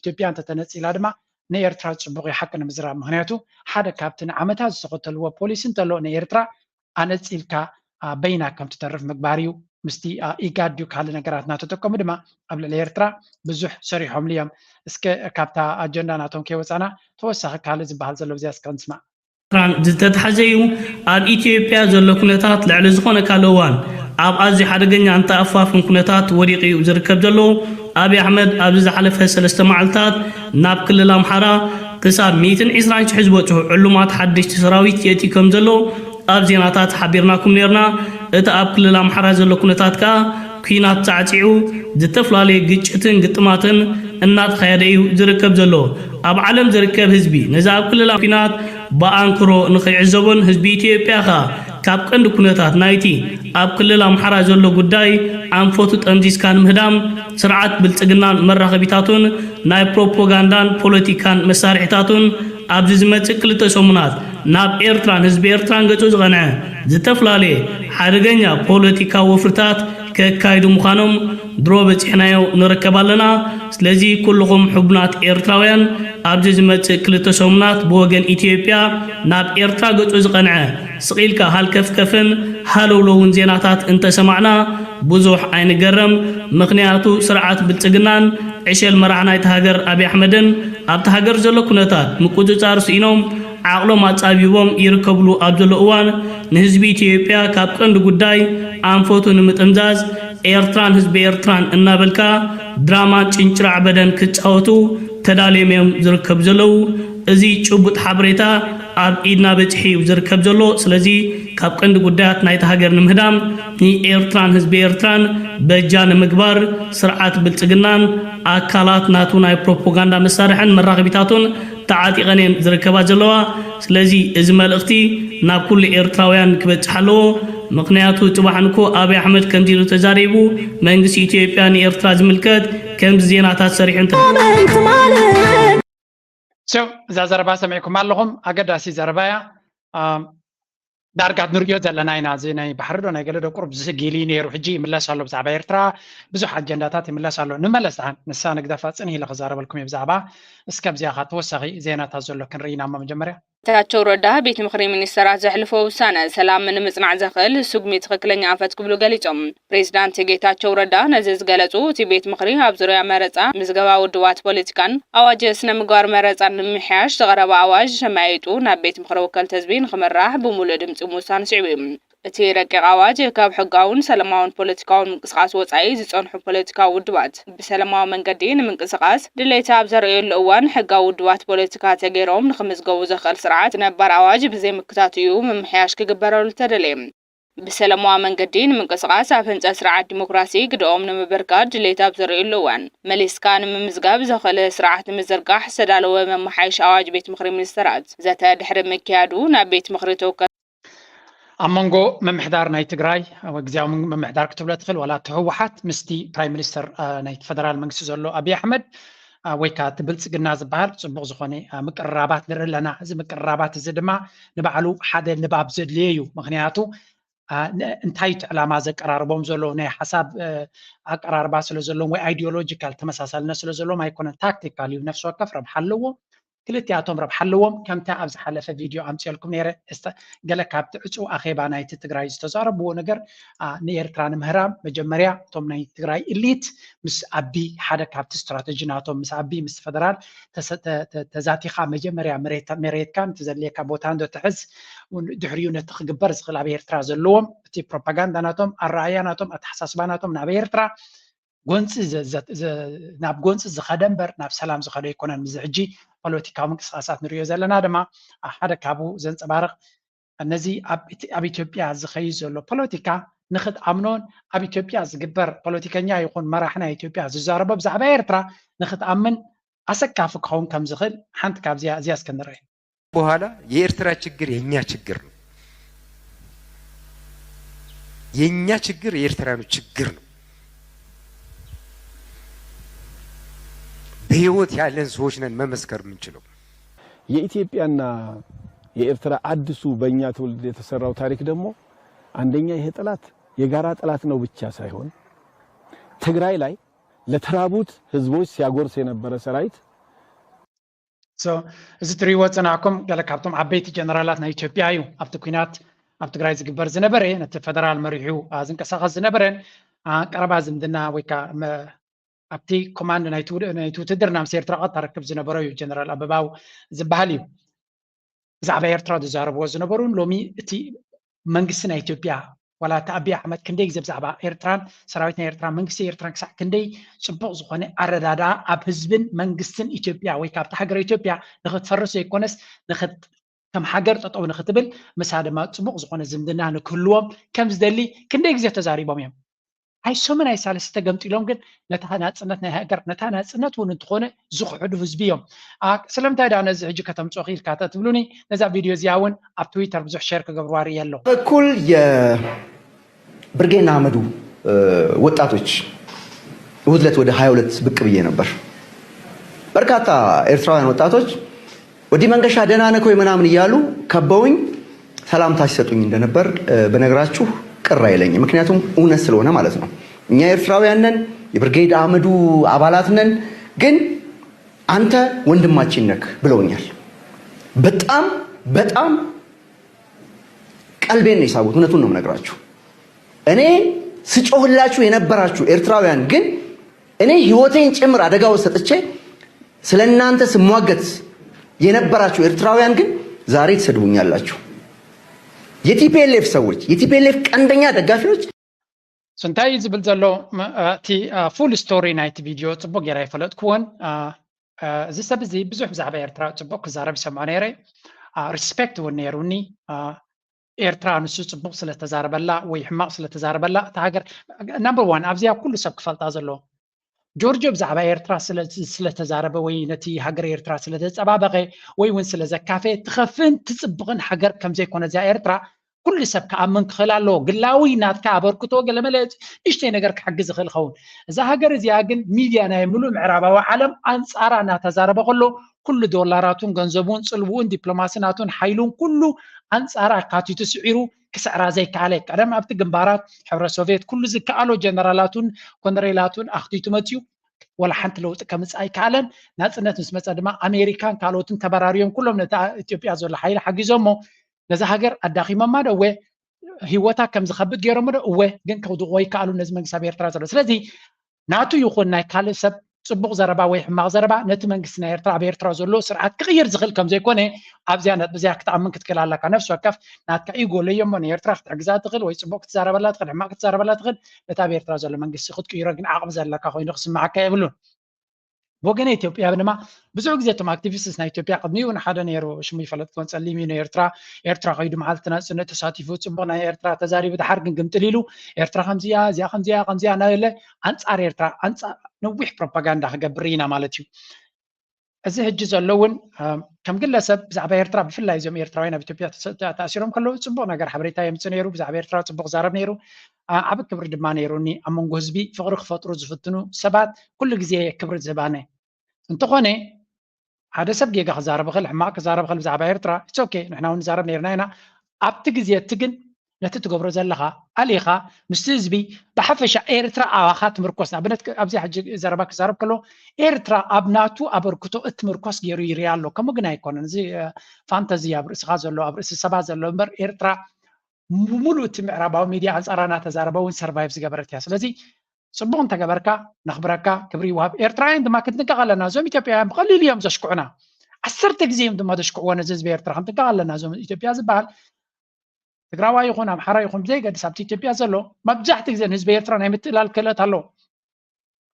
ኢትዮጵያ እንተተነጺላ ድማ ንኤርትራ ጽቡቕ እዩ ሓቂ ንምዝራብ። ምኽንያቱ ሓደ ካብቲ ንዓመታት ዝተኸተልዎ ፖሊሲ እንተሎ ንኤርትራ ኣነጺልካ በይና ከም ትተርፍ ምግባር እዩ። ምስቲ ኢጋድ ድዩ ካልእ ነገራት እናተጠቀሙ ድማ ኣብ ልዕሊ ኤርትራ ብዙሕ ሰሪሖምሉ እዮም። እስከ ካብታ ኣጀንዳ ናቶም ከይወፃና ተወሳኺ ካልእ ዝበሃል ዘሎ ብዚኣ እስከ ንስማዕ። ኤርትራን ዝተተሓዘ እዩ። ኣብ ኢትዮጵያ ዘሎ ኩነታት ልዕሊ ዝኾነ ካልእ እዋን ኣብ ኣዝዩ ሓደገኛ እንተኣፋፍን ኩነታት ወዲቑ እዩ ዝርከብ ዘሎ። ኣብይ ኣሕመድ ኣብዚ ዝሓለፈ ሰለስተ መዓልታት ናብ ክልል ኣምሓራ ክሳብ ሚእትን ዕስራን ሽሕ ዝበጽሑ ዕሉማት ሓደሽቲ ሰራዊት የእትዩ ከም ዘሎ ኣብ ዜናታት ሓቢርናኩም ነርና። እቲ ኣብ ክልል ኣምሓራ ዘሎ ኩነታት ከኣ ኲናት ጻዕጺዑ ዝተፈላለየ ግጭትን ግጥማትን እናተኻየደ እዩ ዝርከብ ዘሎ። ኣብ ዓለም ዝርከብ ህዝቢ ነዚ ኣብ ክልል ኩናት ብኣንክሮ ንኽዕዘቦን ህዝቢ ኢትዮጵያ ከኣ ካብ ቀንዲ ኩነታት ናይቲ ኣብ ክልል ኣምሓራ ዘሎ ጉዳይ ኣንፈቱ ጠምዚዝካ ንምህዳም ስርዓት ብልጽግናን መራኸቢታቱን ናይ ፕሮፖጋንዳን ፖለቲካን መሳርሒታቱን ኣብዚ ዝመጽእ ክልተ ሰሙናት ናብ ኤርትራን ህዝቢ ኤርትራን ገጹ ዝቐንዐ ዝተፈላለየ ሓደገኛ ፖለቲካዊ ወፍርታት ከካይዱ ምዃኖም ድሮ በጺሕናዮ ንርከብ ኣለና። ስለዚ ኩልኹም ሕቡናት ኤርትራውያን ኣብዚ ዝመጽእ ክልተ ሰሙናት ብወገን ኢትዮጵያ ናብ ኤርትራ ገጹ ዝቐንዐ ስቕ ኢልካ ሃልከፍከፍን ሃለውለውን ዜናታት እንተሰማዕና ብዙሕ ኣይንገረም። ምኽንያቱ ስርዓት ብልጽግናን ዕሸል መራሕ ናይቲ ሃገር ኣብይ ኣሕመድን ኣብቲ ሃገር ዘሎ ኩነታት ምቁጽጻር ስኢኖም ዓቕሎም ኣጻቢቦም ይርከብሉ ኣብ ዘሎ እዋን ንህዝቢ ኢትዮጵያ ካብ ቀንዲ ጉዳይ ኣንፈቱ ንምጥምዛዝ ኤርትራን ህዝቢ ኤርትራን እናበልካ ድራማን ጭንጭራዕ በደን ክጻወቱ ተዳልዮም እዮም ዝርከቡ ዘለዉ። እዚ ጭቡጥ ሓበሬታ ኣብ ኢድና በጺሑ እዩ ዝርከብ ዘሎ። ስለዚ ካብ ቀንዲ ጉዳያት ናይቲ ሃገር ንምህዳም ንኤርትራን ህዝቢ ኤርትራን በጃ ንምግባር ስርዓት ብልጽግናን ኣካላት ናቱ ናይ ፕሮፖጋንዳ መሳርሕን መራኸቢታቱን ተዓጢቐን እየን ዝርከባ ዘለዋ። ስለዚ እዚ መልእኽቲ ናብ ኩሉ ኤርትራውያን ክበጽሕ ኣለዎ። ምኽንያቱ ጽባሕ ንኮ ኣብይ ኣሕመድ ከምዚ ኢሉ ተዛሪቡ መንግስቲ ኢትዮጵያ ንኤርትራ ዝምልከት ከምዚ ዜናታት ሰሪሑ እንተ So እዛ ዘረባ ሰሚዕኩም ኣለኹም። ኣገዳሲ ዘረባ እያ። ዳርጋ ንሪኦ ዘለና ኢና። እዚ ናይ ባሕሪ ዶ ናይ ገለ ዶ ቁሩብ ዝህጊል እዩ ነይሩ። ሕጂ ይምለስ ኣሎ ብዛዕባ ኤርትራ ብዙሕ ኣጀንዳታት ይምለስ ኣሎ። ንመለስ ደሓን ንሳ ንግደፋ ጽንህ ኢለ ክዛረበልኩም እየ ብዛዕባ እስከ ኣብዚኣ ኸ ተወሳኺ ዜናታት ዘሎ ክንርኢ ኢና እሞ መጀመርያ ጌታቸው ረዳ ቤት ምኽሪ ሚኒስተራት ዘሕልፎ ውሳነ ሰላም ንምጽናዕ ዘኽእል ስጉሚ ትኽክለኛ ኣንፈት ክብሉ ገሊጾም። ፕሬዚዳንት ጌታቸው ረዳ ነዚ ዝገለጹ እቲ ቤት ምኽሪ ኣብ ዙርያ መረጻ ምዝገባ ውድባት ፖለቲካን ኣዋጅ ስነ ምግባር መረጻን ንምምሕያሽ ዝቐረበ ኣዋጅ ሸማይጡ ናብ ቤት ምኽሪ ወከልቲ ህዝቢ ንኽምራሕ ብምሉእ ድምጺ ምውሳኑ ስዒቡ እዩ። እቲ ረቂቕ ኣዋጅ ካብ ሕጋውን ሰላማውን ፖለቲካውን ምንቅስቓስ ወጻኢ ዝጸንሑ ፖለቲካዊ ውድባት ብሰላማዊ መንገዲ ንምንቅስቓስ ድሌት ኣብ ዘርእየሉ እዋን ሕጋዊ ውድባት ፖለቲካ ተገይሮም ንኽምዝገቡ ዘኽእል ስርዓት ነባር ኣዋጅ ብዘይምክታቱ እዩ ምምሕያሽ ክግበረሉ ተደልየ። ብሰላማዊ መንገዲ ንምንቅስቓስ ኣብ ህንፀት ስርዓት ዲሞክራሲ ግደኦም ንምብርካት ድሌት ኣብ ዘርእየሉ እዋን መሊስካ ንምምዝጋብ ዘኽእል ስርዓት ንምዝርጋሕ ዝተዳለወ መመሓየሺ ኣዋጅ ቤት ምኽሪ ሚኒስተራት ዘተ ድሕሪ ምክያዱ ናብ ቤት ምኽሪ ተወከልቲ ኣብ መንጎ ምምሕዳር ናይ ትግራይ ወይ ግዜያዊ ምምሕዳር ክትብሎ ትኽእል ዋላ እቲ ህወሓት ምስቲ ፕራይም ሚኒስተር ናይቲ ፈደራል መንግስቲ ዘሎ ኣብይ ኣሕመድ ወይ ከዓ እቲ ብልፅግና ዝበሃል ፅቡቕ ዝኾነ ምቅርራባት ንርኢ ኣለና። እዚ ምቅርራባት እዚ ድማ ንባዕሉ ሓደ ንባብ ዘድልዮ እዩ። ምክንያቱ እንታይ እቲ ዕላማ ዘቀራርቦም ዘሎ ናይ ሓሳብ ኣቀራርባ ስለ ዘለዎም ወይ ኣይዲዮሎጂካል ተመሳሳልነት ስለ ዘለዎም ኣይኮነን። ታክቲካል እዩ። ነፍሲ ወከፍ ረብሓ ኣለዎ። ክልቲኣቶም ረብሓ ኣለዎም። ከምቲ ኣብ ዝሓለፈ ቪድዮ ኣምፅኦልኩም ነይረ ገለ ካብቲ ዕፁ ኣኼባ ናይቲ ትግራይ ዝተዛረብዎ ነገር ንኤርትራ ንምህራም መጀመርያ እቶም ናይ ትግራይ ኢሊት ምስ ኣቢ ሓደ ካብቲ ስትራተጂ ናቶም ምስ ኣቢ ምስ ፈደራል ተዛቲኻ መጀመርያ መሬትካ ነቲ ዘድልየካ ቦታ እንዶ ትሕዝ ድሕሪኡ ነቲ ክግበር ዝኽእል ኣብ ኤርትራ ዘለዎም እቲ ፕሮፓጋንዳ ናቶም ኣረኣያ ናቶም ኣተሓሳስባ ናቶም ናብ ኤርትራ ጎንፂ ናብ ጎንፂ ዝኸደ እምበር ናብ ሰላም ዝኸደ ኣይኮነን። ምስዚ ሕጂ ፖለቲካዊ ምንቅስቃሳት ንሪኦ ዘለና ድማ ሓደ ካብኡ ዘንፀባርቕ ነዚ ኣብ ኢትዮጵያ ዝኸይድ ዘሎ ፖለቲካ ንክትኣምኖን ኣብ ኢትዮጵያ ዝግበር ፖለቲከኛ ይኹን መራሒ ናይ ኢትዮጵያ ዝዛረቦ ብዛዕባ ኤርትራ ንክትኣምን ኣሰካፊ ክኸውን ከም ዝኽእል ሓንቲ ካብዚኣ እዚኣ እስከ ንርአ። በኋላ የኤርትራ ችግር የኛ ችግር ነው። የኛ ችግር የኤርትራኑ ችግር ነው። በህይወት ያለን ሰዎች ነን መመስከር የምንችለው። የኢትዮጵያና የኤርትራ አዲሱ በእኛ ትውልድ የተሰራው ታሪክ ደግሞ አንደኛ ይሄ ጠላት የጋራ ጠላት ነው ብቻ ሳይሆን ትግራይ ላይ ለተራቡት ህዝቦች ሲያጎርስ የነበረ ሰራዊት እዚ ትሪእዎ ዝጸናሕኩም ገለ ካብቶም ዓበይቲ ጀነራላት ናይ ኢትዮጵያ እዩ። ኣብቲ ኲናት ኣብ ትግራይ ዝግበር ዝነበረ፣ ነቲ ፈደራል መሪሑ ዝንቀሳቐስ ዝነበረን ቀረባ ዝምድና ወይ ከዓ ኣብቲ ኮማንድ ናይቲ ውትድርና ምስ ኤርትራ ቀጥታ ርክብ ዝነበሮ እዩ። ጀነራል ኣበባው ዝበሃል እዩ። ብዛዕባ ኤርትራ ዝዛረብዎ ዝነበሩን ሎሚ እቲ መንግስቲ ናይ ኢትዮጵያ ዋላ እቲ ኣቢይ ኣሕመድ ክንደይ ግዜ ብዛዕባ ኤርትራን ሰራዊት ናይ ኤርትራ መንግስቲ ኤርትራን ክሳዕ ክንደይ ፅቡቕ ዝኾነ ኣረዳድኣ ኣብ ህዝብን መንግስትን ኢትዮጵያ ወይ ካብቲ ሃገር ኢትዮጵያ ንክትፈርስ ዘይኮነስ ከም ሃገር ጠጠው ንክትብል ምሳ ድማ ፅቡቕ ዝኾነ ዝምድና ንክህልዎም ከም ዝደሊ ክንደይ ግዜ ተዛሪቦም እዮም። ኣይሶምን ኣይሳለስተ ገምጢሎም ግን ነታ ናፅነት ናይ ሃገር ነታ ናፅነት እውን እንትኾነ ዝክሕዱ ህዝቢ እዮም። ስለምንታይ ዳ ነዚ ሕጂ ከተምፅኦ ክኢልካ ተትብሉኒ ነዛ ቪድዮ እዚኣ እውን ኣብ ትዊተር ብዙሕ ሼር ክገብርዋ ርእየ ኣለኹ። በኩል የብርጌድ ንሓመዱ ወጣቶች እሑድ ዕለት ወደ ሃያ ሁለት ብቅ ብዬ ነበር። በርካታ ኤርትራውያን ወጣቶች ወዲ መንገሻ ደህና ነህ ወይ ምናምን እያሉ ከበውኝ ሰላምታ ሲሰጡኝ እንደነበር ብነግራችሁ ቅር አይለኝም። ምክንያቱም እውነት ስለሆነ ማለት ነው። እኛ ኤርትራውያን ነን፣ የብርጌድ አህመዱ አባላት ነን። ግን አንተ ወንድማችን ነክ ብለውኛል። በጣም በጣም ቀልቤን ነው የሳቡት። እውነቱን ነው የምነግራችሁ። እኔ ስጮህላችሁ የነበራችሁ ኤርትራውያን ግን እኔ ህይወቴን ጭምር አደጋ ውስጥ ሰጥቼ ስለ እናንተ ስሟገት የነበራችሁ ኤርትራውያን ግን ዛሬ ትሰድቡኛላችሁ። የ ቲ ፒ ኤል ኤፍ ሰዎች፣ የ ቲ ፒ ኤል ኤፍ ቀንደኛ ደጋፊዎች እንታይ እዩ ዝብል ዘሎ እቲ ፉል ስቶሪ ናይቲ ቪድዮ ጽቡቅ ጌራ ይፈለጥኩዎን። እዚ ሰብ እዚ ብዙሕ ብዛዕባ ኤርትራ ጽቡቅ ክዛረብ ይሰምዖ ነይረ። ሪስፔክት እውን ነይሩኒ። ኤርትራ ንሱ ጽቡቅ ስለተዛረበላ ወይ ሕማቅ ስለተዛረበላ እታ ሃገር ናምበር ዋን ኣብዚኣ ኩሉ ሰብ ክፈልጣ ዘለዎ ጆርጆ ብዛዕባ ኤርትራ ስለተዛረበ ወይ ነቲ ሃገር ኤርትራ ስለተጸባበቐ ወይ እውን ስለዘካፈ ትኸፍእን ትጽብቕን ሃገር ከምዘይኮነ እዚኣ ኤርትራ ኩሉ ሰብ ክኣምን ክኽእል ኣለዎ። ግላዊ ናትካ ኣበርክቶ ገለመለ ንእሽተይ ነገር ክሕግዝ ይኽእል ይኸውን። እዛ ሃገር እዚኣ ግን ሚድያ ናይ ምሉእ ምዕራባዊ ዓለም ኣንጻራ እናተዛረበ ከሎ ኩሉ ዶላራቱን ገንዘቡን ጽልውኡን ዲፕሎማሲ ናቱን ሓይሉን ኩሉ ኣንጻራ ኣካቲቱ ስዒሩ ክስዕራ ዘይከኣለ። ቀደም ኣብቲ ግንባራት ሕብረት ሶቭየት ኩሉ ዝከኣሎ ጀነራላቱን ኮነሬላቱን ኣኽቲቱ መፅዩ ወላ ሓንቲ ለውጢ ከምፅእ ኣይከኣለን። ናፅነት ምስ መፀ ድማ ኣሜሪካን ካልኦትን ተበራርዮም ኩሎም ነቲ ኢትዮጵያ ዘሎ ሓይሊ ሓጊዞሞ ነዛ ሃገር ኣዳኺሞማ ዶ እወ ህይወታ ከም ዝኸብድ ገይሮሞ ዶ እወ ግን ከውድቕዎ ኣይከኣሉን ነዚ መንግስቲ ኣብ ኤርትራ ዘሎ። ስለዚ ናቱ ይኹን ናይ ካልእ ሰብ ፅቡቕ ዘረባ ወይ ሕማቕ ዘረባ ነቲ መንግስቲ ናይ ኤርትራ ኣብ ኤርትራ ዘሎ ስርዓት ክቕይር ዝኽእል ከም ዘይኮነ ኣብዚኣ ነጥቢ እዚኣ ክትኣምን ክትክእል ኣለካ። ነፍሲ ወከፍ ናትካ ኢጎ ለዮ እሞ ንኤርትራ ክትሕግዛ ትኽእል ወይ ፅቡቕ ክትዛረበላ ትኽእል ሕማቕ ክትዛረበላ ትኽእል ነቲ ኣብ ኤርትራ ዘሎ መንግስቲ ክትቅይሮ ግን ዓቕሚ ዘለካ ኮይኑ ክስምዓካ የብሉን። ብወገነ ኢትዮጵያ ድማ ብዙሕ ግዜ እቶም ኣክቲቪስትስ ናይ ኢትዮጵያ ቅድሚኡ እውን ሓደ ነይሩ ሽሙ ይፈለጥኩን ጸሊም እዩ ንኤርትራ ኤርትራ ከይዱ መዓልቲ ናጽነት ተሳቲፉ ጽቡቕ ናይ ኤርትራ ተዛሪቡ ድሓር ግን ግምጥል ኢሉ ኤርትራ ከምዚያ እዚኣ ከምዚያ ከምዚኣ እናበለ ኣንጻር ኤርትራ ኣንጻር ነዊሕ ፕሮፓጋንዳ ክገብር ኢና ማለት እዩ። እዚ ሕጂ ዘሎ እውን ከም ግለሰብ ብዛዕባ ኤርትራ ብፍላይ እዞም ኤርትራውያን ኣብ ኢትዮጵያ ተኣሲሮም ከለዉ ጽቡቕ ነገር ሓበሬታ የምጽእ ነይሩ። ብዛዕባ ኤርትራ ጽቡቕ ዛረብ ነይሩ። ዓቢ ክብሪ ድማ ነይሩኒ። ኣብ መንጎ ህዝቢ ፍቕሪ ክፈጥሩ ዝፍትኑ ሰባት ኩሉ ግዜ ክብሪ ዝህባነ እንተኾነ ሓደ ሰብ ጌጋ ክዛረብ ይኽእል፣ ሕማቕ ክዛረብ ይኽእል ብዛዕባ ኤርትራ it's okay ንሕና እውን ንዛረብ ነይርና ኢና። ኣብቲ ግዜ እቲ ግን ነቲ ትገብሮ ዘለኻ ኣሊኻ ምስቲ ህዝቢ ብሓፈሻ ኤርትራ ኣባኻ ትምርኮስ ንኣብነት ኣብዚ ሕጂ ዘረባ ክዛረብ ከሎ ኤርትራ ኣብ ናቱ ኣበርክቶ እትምርኮስ ገይሩ ይርያ ኣሎ። ከምኡ ግን ኣይኮነን። እዚ ፋንተዚ ኣብ ርእስኻ ዘሎ ኣብ ርእሲ ሰባት ዘሎ እምበር ኤርትራ ሙሉ እቲ ምዕራባዊ ሚድያ ኣንፃራ እናተዛረበ እውን ሰርቫይቭ ዝገበረት እያ። ስለዚ ፅቡቕ እንተገበርካ ነኽብረካ ክብሪ ይወሃብ። ኤርትራውያን ድማ ክንጥንቀቕ ኣለና። እዞም ኢትዮጵያውያን ብቐሊሉ እዮም ዘሽክዑና። ዓሰርተ ግዜ እዮም ድማ ዘሽክዕዎ ነዚ ህዝቢ ኤርትራ ክንጥንቀቕ ኣለና። እዞም ኢትዮጵያ ዝበሃል ትግራዋይ ይኹን ኣምሓራ ይኹን ብዘይገድስ ኣብቲ ኢትዮጵያ ዘሎ መብዛሕትኡ ግዜ ንህዝቢ ኤርትራ ናይ ምትእላል ክእለት ኣለዎ።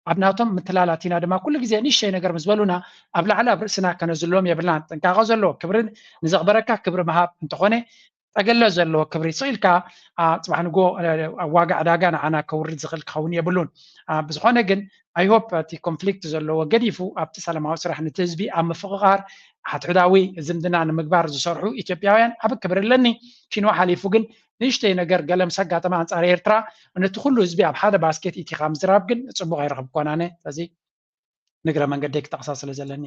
ኣብ ናቶም ምትላላት ኢና ድማ ኩሉ ግዜ ንእሽተይ ነገር ምስ በሉና ኣብ ላዕሊ ኣብ ርእስና ከነዝሎም የብልናን። ጥንቃቐ ዘለዎ ክብሪ ንዘኽበረካ ክብሪ ምሃብ እንተኾነ ጠገለ ዘለዎ ክብሪ ስቕ ኢልካ፣ አ፣ ጽባሕ ንጎ፣ አ፣ ዋጋ ዕዳጋ ንዓና ከውርድ ዝኽእል ክኸውን የብሉን። አ፣ ብዝኾነ ግን፣ I hope እቲ ኮንፍሊክት ዘለዎ ገዲፉ ኣብቲ ሰላማዊ ስራሕ ነቲ ህዝቢ ኣብ ምፍቕቓር፣ ሓድሕዳዊ ዝምድና ንምግባር ዝሰርሑ ኢትዮጵያውያን ዓቢ ክብሪ ኣለኒ። ኪኖ ሓሊፉ ግን ንእሽተይ ነገር ገለ ምስ ኣጋጠመ ኣንጻር ኤርትራ፣ ነቲ ኩሉ ህዝቢ ኣብ ሓደ ባስኬት ኢቲኻ ምዝራብ ግን ጽቡቕ ኣይረኸብኩን ኣነ። ስለዚ ንግረ መንገደይ ክጠቕሳ ስለ ዘለኒ።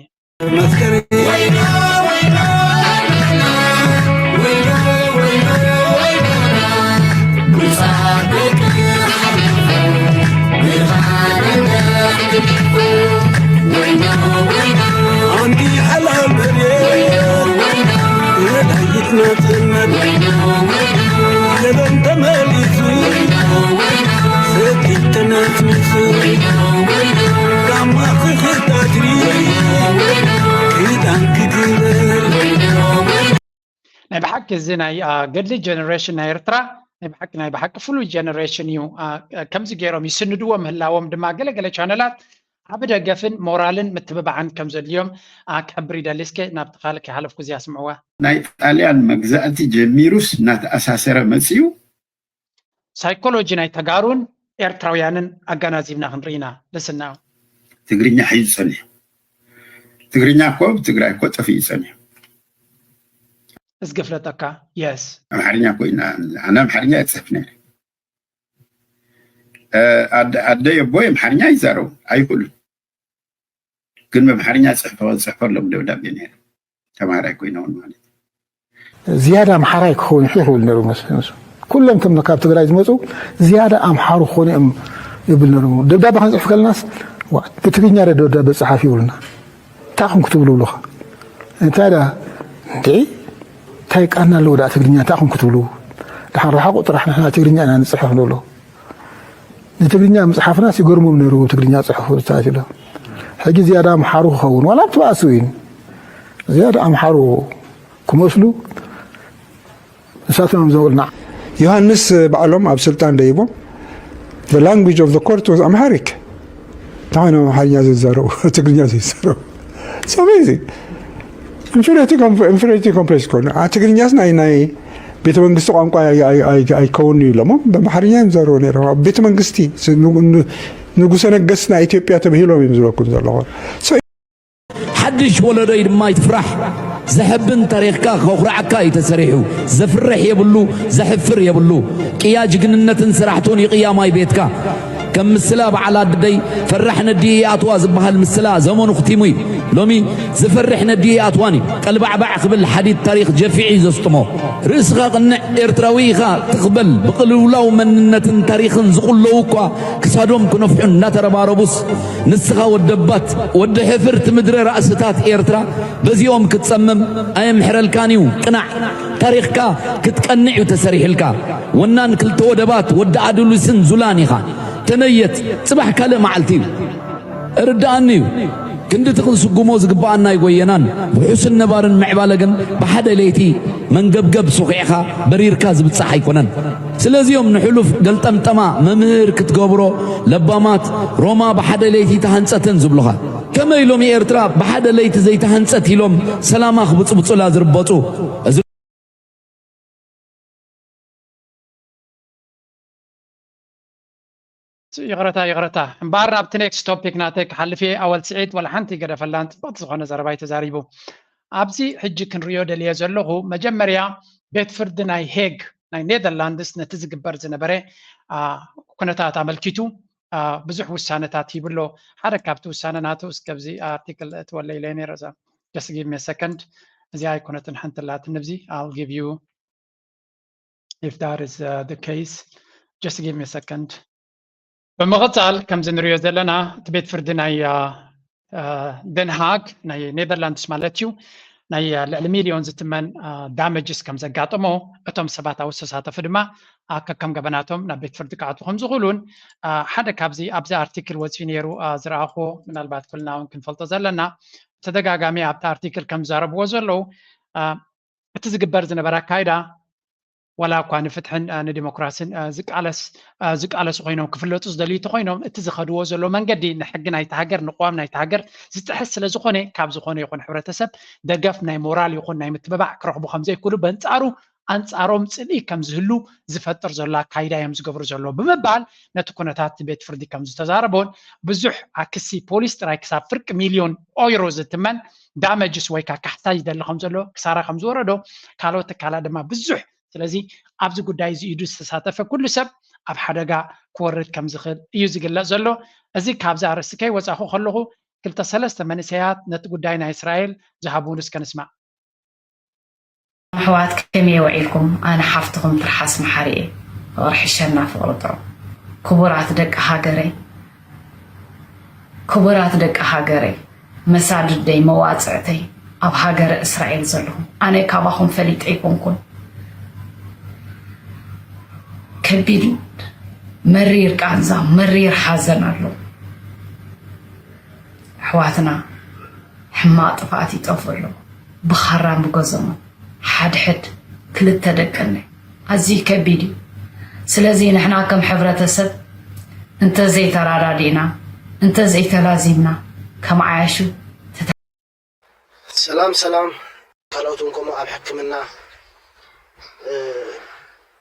ሓንቲ ሓላል መሬት፣ መድሃኒት ናጽነት፣ ገበን ተመሊሱ፣ ሰኪት ተነስኒሱ፣ ጋማ ክኽታትሪ፣ ክዳን ክግበር። ናይ ብሓቂ እዚ ናይ፣ አ፣ ገድሊ ጀነሬሽን ናይ ኤርትራ ናይ ብሓቂ፣ ናይ ብሓቂ ፍሉይ ጀነሬሽን እዩ። አ፣ ከምዚ ገይሮም ይስንድዎ ምህላዎም ድማ ገለገለ ቻነላት ዓቢ ደገፍን ሞራልን ምትብባዕን ከም ዘድልዮም፣ አ፣ ክሕብር ይደሊ። እስከ ናብቲ ካልእ ከይሓለፍኩ እዚኣ ስምዕዋ። ናይ ጣልያን መግዛእቲ ጀሚሩስ እናተኣሳሰረ መጺኡ። ሳይኮሎጂ ናይ ተጋሩን ኤርትራውያንን ኣገናዚብና ክንርኢ ኢና። ልስና። ትግርኛ ሒዙ ጸኒሑ። ትግርኛ እኮ ኣብ ትግራይ እኮ ጠፊኡ ጸኒሑ። እዝጊ ፍለጠካ። የስ። ኣምሓርኛ እኮ ኢና፣ ኣነ ኣምሓርኛ እየ ጽሕፍ ነይረ። እ፣ ኣደ-፣ ኣደይ ኣቦይ ኣምሓርኛ ይዛረቡ፣ ኣይኽእሉን። ግን ብኣምሓርኛ ጽሕፈ-፣ ጽሕፈሎም ደብዳቤ ነይረ። ተምሃራይ ኮይነ እውን ማለት እዩ። ዝያዳ ኣምሓራይ ክኸውን ይኽእል ይኽእል ነይሩ መስ-፣ መስ-፣ ኩሎም እቶም ካብ ትግራይ ዝመፁ ዝያዳ ኣምሓሩ ክኾኑ እዮም ይብል ነይሩ። ደብዳቤ ክንፅሕፍ ከለናስ፣ "ዋ፣ ብትግርኛ ዶ ደብዳቤ ፀሓፍ?" ይብሉና። "እንታይ ኹም ክትብሉ?" ይብሉኻ። እንታይ ደኣ፣ እንዴ፣ እንታይ ቃና ኣለዎ ደኣ ትግርኛ፣ እንታይ ኹም ክትብሉ? ደሓን ርሓቑ ጥራሕ፣ ንሕና ትግርኛ ኢና ንፅሕፍ ንብሎ። ንትግርኛ ምፅሓፍናስ ይገርሞም ነይሩ፣ ትግርኛ ፅሕፉ፣ እንታይ ኢሎም። ሕጂ ዝያዳ ኣምሓሩ ክኸውን፣ ዋላ ኣብቲ ባእሲ እውን ዝያዳ ኣምሓሩ ክመስሉ ንሳቶም እዮም ዘብሉና። ዮሃንስ ባዕሎም ኣብ ስልጣን ደይቦም፣ "The language of the court was Amharic." እንታይ ኮይኖም ኣምሓርኛ ዘይዛረቡ፣ ትግርኛ ዘይዛረቡ? It's amazing። ኢንፌሪዮሪቲ ኮምፕ-፣ ኢንፌሪዮሪቲ ኮምፕሌክስ እኮ ነው። አ፣ ትግርኛስ ናይ፣ ናይ ቤተ መንግስቲ ቋንቋ ኣይ-፣ ኣይ-፣ ኣይ-፣ ኣይከውን እዩ ኢሎሞም፣ ብኣምሓርኛ እዮም ዝዛረቡ ነይሮም። ኣብ ቤተ መንግስቲ ስ-፣ ንጉ-፣ ን-፣ ንጉሰ ነገስት ናይ ኢትዮጵያ ተባሂሎም እዮም ዝብለኩም ዘለኹ። So፣ ሓድሽ ወለዶ እዩ ድማ ኣይትፍራሕ። ዘሐብን ታሪኽካ ከኹርዓካ እዩ ተሰሪሑ። ዘፍርሕ የብሉ፣ ዘሕፍር የብሉ። ቅያ ጅግንነትን ስራሕቱን እዩ ቅያማይ ቤትካ። ከም ምስላ በዓል ኣደይ ፈራሕ ነዲኡ ይኣትዋ ዝበሃል ምስላ ዘመኑ ክቲሙ እዩ። ሎሚ ዝፈርሕ ነዲኡ ኣይኣትዋን እዩ። ጠልባዕባዕ ክብል ሓዲድ ታሪኽ ጀፊዑ እዩ ዘስጥሞ። ርእስኻ ቅንዕ ኤርትራዊ ኢኻ ትኽበል ብቕልውላው መንነትን ታሪኽን ዝቑለዉ እኳ ክሳዶም ክነፍሑ እናተረባረቡስ ንስኻ ወደባት ወዲ ሕፍርቲ ምድረ ራእስታት ኤርትራ በዚኦም ክትጸምም ኣየምሕረልካን እዩ። ቅናዕ ታሪኽካ ክትቀንዕ እዩ ተሰሪሕልካ። ወናን ክልተ ወደባት ወዲ ኣዱሊስን ዙላን ኢኻ። ተነየት ጽባሕ ካልእ መዓልቲ እዩ። እርድኣኒ እዩ። ክንድቲ ክንስጉሞ ዝግብኣና ኣይጎየናን። ውሑስን ነባርን ምዕባለ ግን ብሓደ ለይቲ መንገብገብ ሱኺዕኻ በሪርካ ዝብጻሕ ኣይኮነን። ስለዚ'ዮም ንሕሉፍ ገልጠምጠማ መምህር ክትገብሮ ለባማት ሮማ ብሓደ ለይቲ ተሃንጸትን ዝብሉኻ። ከመይ ሎሚ ኤርትራ ብሓደ ለይቲ ዘይተሃንጸት ኢሎም ሰላማ ክብጽብጹላ ዝርበጹ? እዚ ይቕረታ ይቕረታ እምበኣር ናብቲ ኔክስት ቶፒክ ናተይ ክሓልፍ እየ። ኣወል ስዒድ ዋላ ሓንቲ ይገደፈላን ጽብቕቲ ዝኾነ ዘረባ እዩ ተዛሪቡ። ኣብዚ ሕጂ ክንሪኦ ደልየ ዘለኹ መጀመርያ ቤት ፍርዲ ናይ ሄግ ናይ ኔደርላንድስ ነቲ ዝግበር ዝነበረ ኩነታት ኣመልኪቱ ብዙሕ ውሳነታት ሂብሎ። ሓደ ካብቲ ውሳነ ናቱ እስከ ኣብዚ ኣርቲክል እትወለ ኢለ ነረ። Just give me a second። እዚኣ ኣይኮነትን ሓንቲ ላትን ኣብዚ I'll give you if that is the case. Just give me a second. ብምቕፃል ከምዚ ንሪኦ ዘለና እቲ ቤት ፍርዲ ናይ ደንሃግ ናይ ኔደርላንድስ ማለት እዩ ናይ ልዕሊ ሚልዮን ዝትመን ዳመጅስ ከም ዘጋጠሞ እቶም ሰባት ኣብ ዝተሳተፉ ድማ ከከም ገበናቶም ናብ ቤት ፍርዲ ክኣቱ ከም ዝኽእሉን ሓደ ካብዚ ኣብዚ ኣርቲክል ወፂኡ ነይሩ ዝረኣኹዎ ምናልባት ኩልና እውን ክንፈልጦ ዘለና ብተደጋጋሚ ኣብቲ ኣርቲክል ከም ዝዛረብዎ ዘለዉ እቲ ዝግበር ዝነበረ ኣካይዳ ዋላ እኳ ንፍትሕን ንዲሞክራሲን ዝቃለስ ዝቃለሱ ኮይኖም ክፍለጡ ዝደልዩ እንተኮይኖም እቲ ዝኸድዎ ዘሎ መንገዲ ንሕጊ ናይቲ ሃገር ንቅዋም ናይቲ ሃገር ዝጥሕስ ስለዝኮነ ካብ ዝኾነ ይኹን ሕብረተሰብ ደገፍ ናይ ሞራል ይኹን ናይ ምትብባዕ ክረኽቡ ከምዘይክእሉ በንፃሩ ኣንጻሮም ጽልኢ ከም ዝህሉ ዝፈጥር ዘሎ ኣካይዳ እዮም ዝገብሩ ዘለዉ ብምባል ነቲ ኩነታት ቤት ፍርዲ ከም ዝተዛረቦን ብዙሕ ኣክሲ ፖሊስ ጥራይ ክሳብ ፍርቂ ሚልዮን ኦይሮ ዝትመን ዳመጅስ ወይ ከዓ ካሕሳ ይደሊ ከም ዘሎ ክሳራ ከም ዝወረዶ ካልኦት ትካላት ድማ ብዙሕ ስለዚ ኣብዚ ጉዳይ እዚ ኢዱ ዝተሳተፈ ኩሉ ሰብ ኣብ ሓደጋ ክወርድ ከም ዝኽእል እዩ ዝግለጽ ዘሎ። እዚ ካብዚ ኣርእስቲ ከይወጻኹ ከለኹ ክልተ ሰለስተ መንእሰያት ነቲ ጉዳይ ናይ እስራኤል ዝሃብውን እስከ ንስማዕ። ኣሕዋት ከመይ ውዒልኩም? ኣነ ሓፍትኹም ትርሓስ መሓሪ እየ። ፍቕሪ ሕሸና ፍቕሪ ጥዑም። ክቡራት ደቂ ሃገረይ፣ ክቡራት ደቂ ሃገረይ፣ መሳድደይ፣ መዋፅዕተይ ኣብ ሃገረ እስራኤል ዘለኹም፣ ኣነ ካባኹም ፈሊጠ ኣይኮንኩን። ከቢድ መሪር ቃንዛ፣ መሪር ሓዘን ኣሎ። ኣሕዋትና ሕማቕ ጥፍኣት ይጠፍኡ ኣለዉ። ብኻራን ብጎዘሞን ሓድሕድ ክልተ ደቀነ ኣዝዩ ከቢድ እዩ። ስለዚ ንሕና ከም ሕብረተሰብ እንተዘይተራዳዲእና እንተዘይተላዚምና ከም ዓያሹ ሰላም ሰላም ካልኦት እውን ከምኡ ኣብ ሕክምና